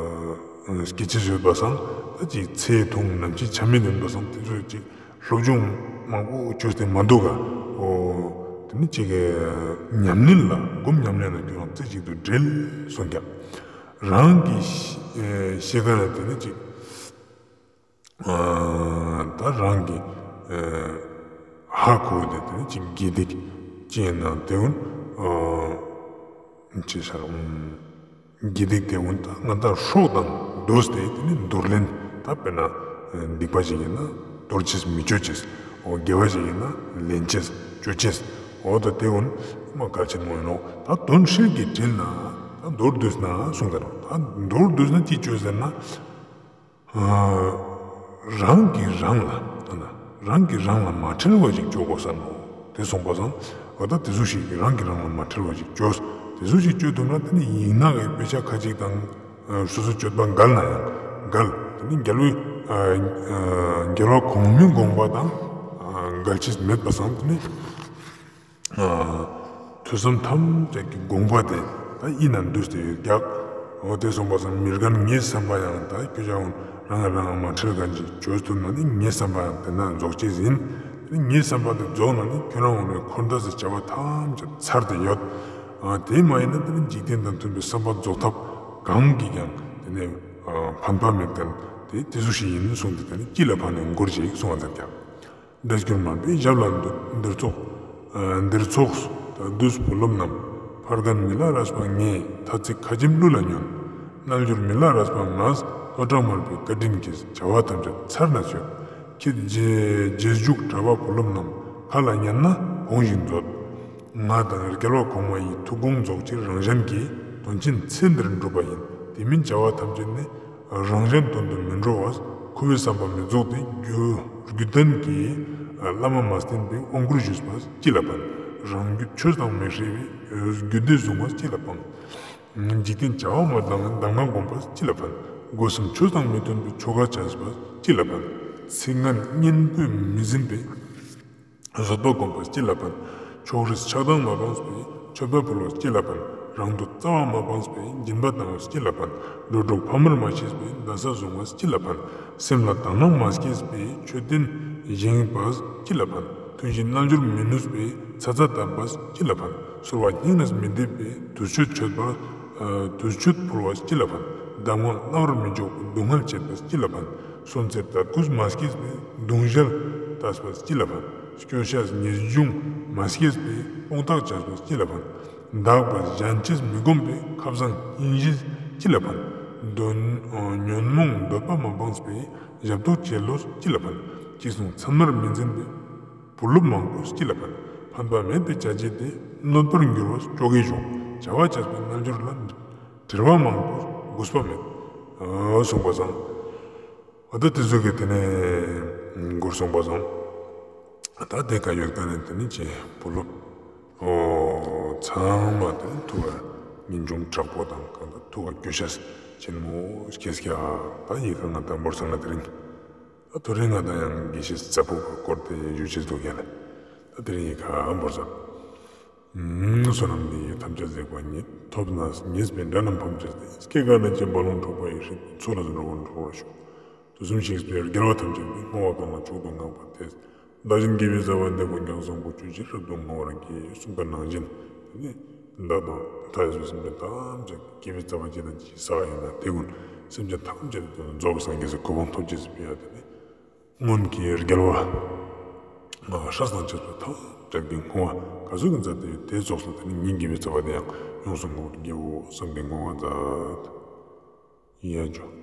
སྐྱེ་ཅེས་ཡོད་པ་སང་ད་ཅིག་ཚེ་ཐུང་ནམ་འཆི་ཆ་མེད་ཡིན་པ་སང་དེ་ཚོ་ཅིག་སློབ་སྦྱོང་མང་པོ་བཅོས་ཏེ་མ་འདུག་ག། འོ། དེ་ནི་ཅིག་ཉམས་ལེན་ལ་སྒོམ་ཉམས་ལེན་ལ་ཁྱོད་རང་རྩེ་གཅིག་ཏུ་འབྲེལ་གསུངས་ཀྱང་། རང་གི་ཤེས་ཁ་ལ་དེ་ནི་ཅིག་ད་རང་གི་ཧ་གོ་དེ་དེ་ནི་ཅིག་དགེ་སྡིག་ཅི་ཡིན་ན་དེ་ཀུན་ཅི་ཤར། དགེ་སྡིག་དེ་ཀུན་ད་ང་དང་སྲོག་དང་བསྡོས་ཏེ་དེ་ནི་འདོར་ལེན་ད་དཔེར་ན་སྡིག་པ་ཞིག་ཡིན་ན་འདོར་ཅེས་མི་བཅོ་ཅེས། འོ་དགེ་བ་ཞིག་ཡིན་ན་ལེན་ཅེས་བཅོ་ཅེས། འོ་ད་དེ་ཀུན་མ་གལ་ཆེན་མོ་ཡིན་ནོག། ད་དོན་ཧྲིལ་གྱིས་དྲིལ་ན་ད་མདོར་བསྡུས་ན་གསུངས་ད་ནོག། ད་མདོར་བསྡུས་ན་ཅི་བཅོས་ཟེར་ན། རང་གིས་རང་ལ་རང་གིས་རང་ལ་མ་ཁྲེལ་བ་ཞིག་བཅོ་དགོས་ས་ནོག། དེ་སོང་པ་སང་འོ་ད་དེ་ཟུག་ཞིག་རང་གིས་རང་ལ་མ་ཁྲེལ་བ་ཞིག་བཅོས། དེ་ཟུག་ཞིག་བཅོ་ཐུབ་ན་དེ་ནི་ཡིག་ནག་གི་དཔེ་ཆ་ཁ་ཅིག་དང་སོ་སོ་སྤྱོད་པ་འགལ་ན་ཡང་འགལ། དེ་ནི་རྒྱལ་བའི་རྒྱལ་བ་གོང་མའི་དགོངས་པ་དང་འགལ་ཅེས་མེད་པ་སང་དེ་ནི། ཐོས་བསམ་ཐམས་ཅད་ཀྱི་དགོངས་པ་དེ་ད་ཡིད་ན་འདུས་ཏེ་ཡོད་ཀྱག། འོ་དེ་སོང་པ་སང་མི་རྒན་ངའི་བསམ་པ་ཡང་ད་ཁྱོད་ཅག་རང་ལ་རང་མ་ཁྲེལ་མཁན་ཅིག་བཅོས་ཐུབ་ན་ནི་ངའི་བསམ་པ་ཡང་དེ་ན་རྫོགས་ཅེས་ཡིན། དེ་ནི་ངའི་བསམ་པ་དེ་རྫོགས་ན་ནི་ཁྱོད་རང་འོ་ནི་འཁོར་འདས་སི་བྱ་བ་ཐམས་ཅད་ཚར་ཏེ་ཡོད། དེ་མ་ཡིན་ན་དེ་ནི་འཇིག་རྟེན་དང་མཐུན་པའི་བསམ་པ་རྫོགས་ཐབས་གང་གིས་ཀྱང་དེ་ནི་ཕན་པ་མེད་མཁན་དེ་དེ་ཟུག་ཞིག་ཡིན་གསུངས་ཏེ་དེ་ནི་ཅི་ལ་ཕན་ནི་འགོར་ཅིག་གསུངས་པ་མཛད་ཀྱག། འདྲེ་སྐྱོར་མར་པའི་ཞབས་ལ་འདིར་ཚོགས། འདིར་ཚོགས་བདུད་བུ་སློབ་རྣམས། ཕར་ལྡན་མི་ལ་རས་པ་ངས། ཐ་ཚིག་ཁ་ཆེམས་གླུ་ལ་ཉོན། རྣལ་འབྱོར་མི་ལ་རས་པ་ང་། ལྷོ་བྲག་མར་པའི་བཀའ་དྲིན་གྱིས། བྱ་བ་ཐམས་ཅད་ཚར་ན་སྤྱོད། ཁྱེད་རྗེས་རྗེས་འཇུག་གྲྭ་པ་བུ་སློབ་རྣམས། ཁ་ལ་ཉན་ན་དགོངས་ཤིག་མཛོད། ང་དང་རྒྱལ་བ་གོང་མ་ཡི་ཐུགས་དགོངས་རྫོགས་ཕྱིར་རང་གཞན་གྱི་དོན་ཆེན་ཚེ་འདིར་འགྲུབ་པ་ཡིན། དེ་མིན་བྱ་བ་ཐམས་ཅད་ནི། རང་གཞན་དོན་དུ་མི་འགྲོ་བས། ཁུ་བའི་བསམ་པ་མི་རྫོགས་ཏེ། རྒྱུ་རྒྱུད་ལྡན་གྱི་བླ་མ་མ་བསྟེན་པའི་དབང་བསྐུར་ཞུས་པ་ཅི་ལ་ཕན། རང་རྒྱུད་ཆོས་དང་མི་འབྲལ་བའི་རྒྱུད་སྡེ་བཟུང་བ་ཅི་ལ་ཕན། འཇིག་རྟེན་བྱ་བ་མ་བཏང་བདག་སྣང་སྒོམ་པ་ཅི་ལ་ཕན། སྒོ་གསུམ་ཆོས་དང་མི་མཐུན་པའི་ཆོ་ག་བྱས་པ་ཅི་ལ་ཕན། ཚིག་ངན་སྙན་པོས་མི་ཟིན་པའི། བཟོད་པ་སྒོམ་པ་ཅི་ལ་ཕན། ཕྱོགས་རིས་ཆགས་སྡང་མ་སྤངས་པས་མཆོད་པ་ཕུལ་བ་ཅི་ལ་ཕན། རང་དོན་རྩ་བ་མ་སྤངས་པས་སྦྱིན་པ་བཏང་བ་ཅི་ལ་ཕན། འགྲོ་དྲུག་ཕ་མར་མ་ཤེས་པས་གདན་ས་བཟུང་བ་ཅི་ལ་ཕན། སེམས་ལ་དག་སྣང་མ་སྐྱེས་པས་མཆོད་རྟེན་བཞེངས་པ་ཅི་ལ་ཕན། ཐུན་བཞིའི་རྣལ་འབྱོར་མི་ནུས་པས་ཚ་ཚ་བཏབ་པ་ཅི་ལ་ཕན། གསོལ་བ་སྙིང་ནས་མི་འདེབས་པས་དུས་མཆོད་མཆོད་པ་དུས་མཆོད་ཕུལ་བ་ཅི་ལ་ཕན། གདམས་ངག་རྣ་བར་མི་འཇོག་པས་སྡུག་བསྔལ་བྱེད་པ་ཅི་ལ་ཕན། གསོན་ཚེ་དད་གུས་མ་སྐྱེས་པས་གདུང་ཞལ་བཏབ་པ་ཅི་ལ་ཕན། སྐྱོ་ཤས་ངེས་འབྱུང་མ་སྐྱེས་པས་དཔུང་རྟགས་བྱས་པ་ཅི་ལ་ཕན། དག་པ་གཞན་གཅེས་མི་སྒོམ་པས་ཁ་བཟང་སྙིང་རྗེ་ཅི་ལ་ཕན། འདོད་ཉོན་མོངས་འདོད་པ་མ་སྤངས་པས་ཞབས་ཏོག་བྱེད་ལོ་ཅི་ལ་ཕན། ཅེས་གསུངས་ཚད་མར་མི་འཛིན་པས་བུ་སློབ་མང་པོ་ཅི་ལ་ཕན། ཕན་པ་མེད་པའི་བྱ་བྱེད་དེ། གནོད་པར་འགྱུར་བ་ཅོ་གའི་གཞོགས། བྱ་བ་བྱས་པའི་རྣལ་འབྱོར་ལ། བྲེལ་བ་མང་པོས་གུས་པ་མེད། གསུངས་པ་སང་། འོ་ད་དེ་ཟུག་གི་དེ་ནས་མགུར་གསུངས་པ་སང་། ད་དེ་ཀ་ཡོད་ཀ་ནས་དེ་ནས་ཅི་བུ་སློབ། འོ་ཚང་མ་དེ་ཐུགས་ཀ་ངེས་འབྱུང་དྲག་པོ་དང་གང་ལྟར་ཐུགས་ཀ་སྐྱོ་ཤས་ཆེན་མོ་སྐྱེས་ཀྱག། ད་ཡི་གེ་ང་དང་བོར་སང་ན་དེ་རིང་། ད་ཐོ་རེ་ང་དང་ཡང་དགེ་བཤེས་ཚ་པོ་གི་སྐོར་དེ་ཞུ་ཅེས་འདུག་ཡ་ལ། ད་དེ་རིང་ཡི་གེ་བོར་སང་། བསོད་ནམས་འདི་ཡིས་ཐམས་ཅད་གཟིགས་པ་ཉིད། ཐོབ་ནས་ཉེས་པའི་དགྲ་རྣམས་ཕམ་བྱས་ཏེ། སྐྱེ་རྒ་ན་འཆིའི་རྦ་ཀློང་འཁྲུགས་པ་ཡི། སྲིད་པའི་མཚོ་ལས་འགྲོ་བ་སྒྲོལ་བར་ཤོག། དུས་གསུམ་གཤེགས་པའི་རྒྱལ་བ་ཐམས་ཅད་ཀྱིས། བསྔོ་བ་གང་ལ་མཆོག་ཏུ་བསྔགས་པ་དེས། བདག་གཞན་དགེ་བའི་རྩ་བ་འདི་ཀུན་ཀྱང་། བཟང་པོ་སྤྱོད་ཕྱིར་རབ་ཏུ་བསྔོ་བར་བགྱི། གསུངས་པ་ནང་བཞིན་དེ་ནི་བདག་དང་མཐའ་ཡས་པའི་སེམས་ཅན་ཐམས་ཅད་དགེ་བའི་རྩ་བ་ཅི་དང་ཅི་བསགས་ཡིན་ན་དེ་ཀུན་སེམས་ཅན་ཐམས་ཅད་རྫོགས་པའི་སངས་རྒྱས་སི་གོ་འཕང་ཐོབ་ཅེས་སི་ཕི་ཡ་དེ་ནི། སྔོན་གྱི་རྒྱལ་བ་སྲས་དང་བཅས་པ་ཐམས་ཅད་ཀྱི་བསྔོ་བ་ག་ཟུག་གི་མཛད་དེ་ཡོད་དེ་ཙོགས་ལ་དེ་ནི་ངའི་དགེ་བའི་རྩ་བ་དེ་ཡང་ཡོངས་སུ་བསྔོ་བར་བགྱིའོ་བསམ་པའི་བསྔོ་བ་མཛད། ཡ་ཇོ།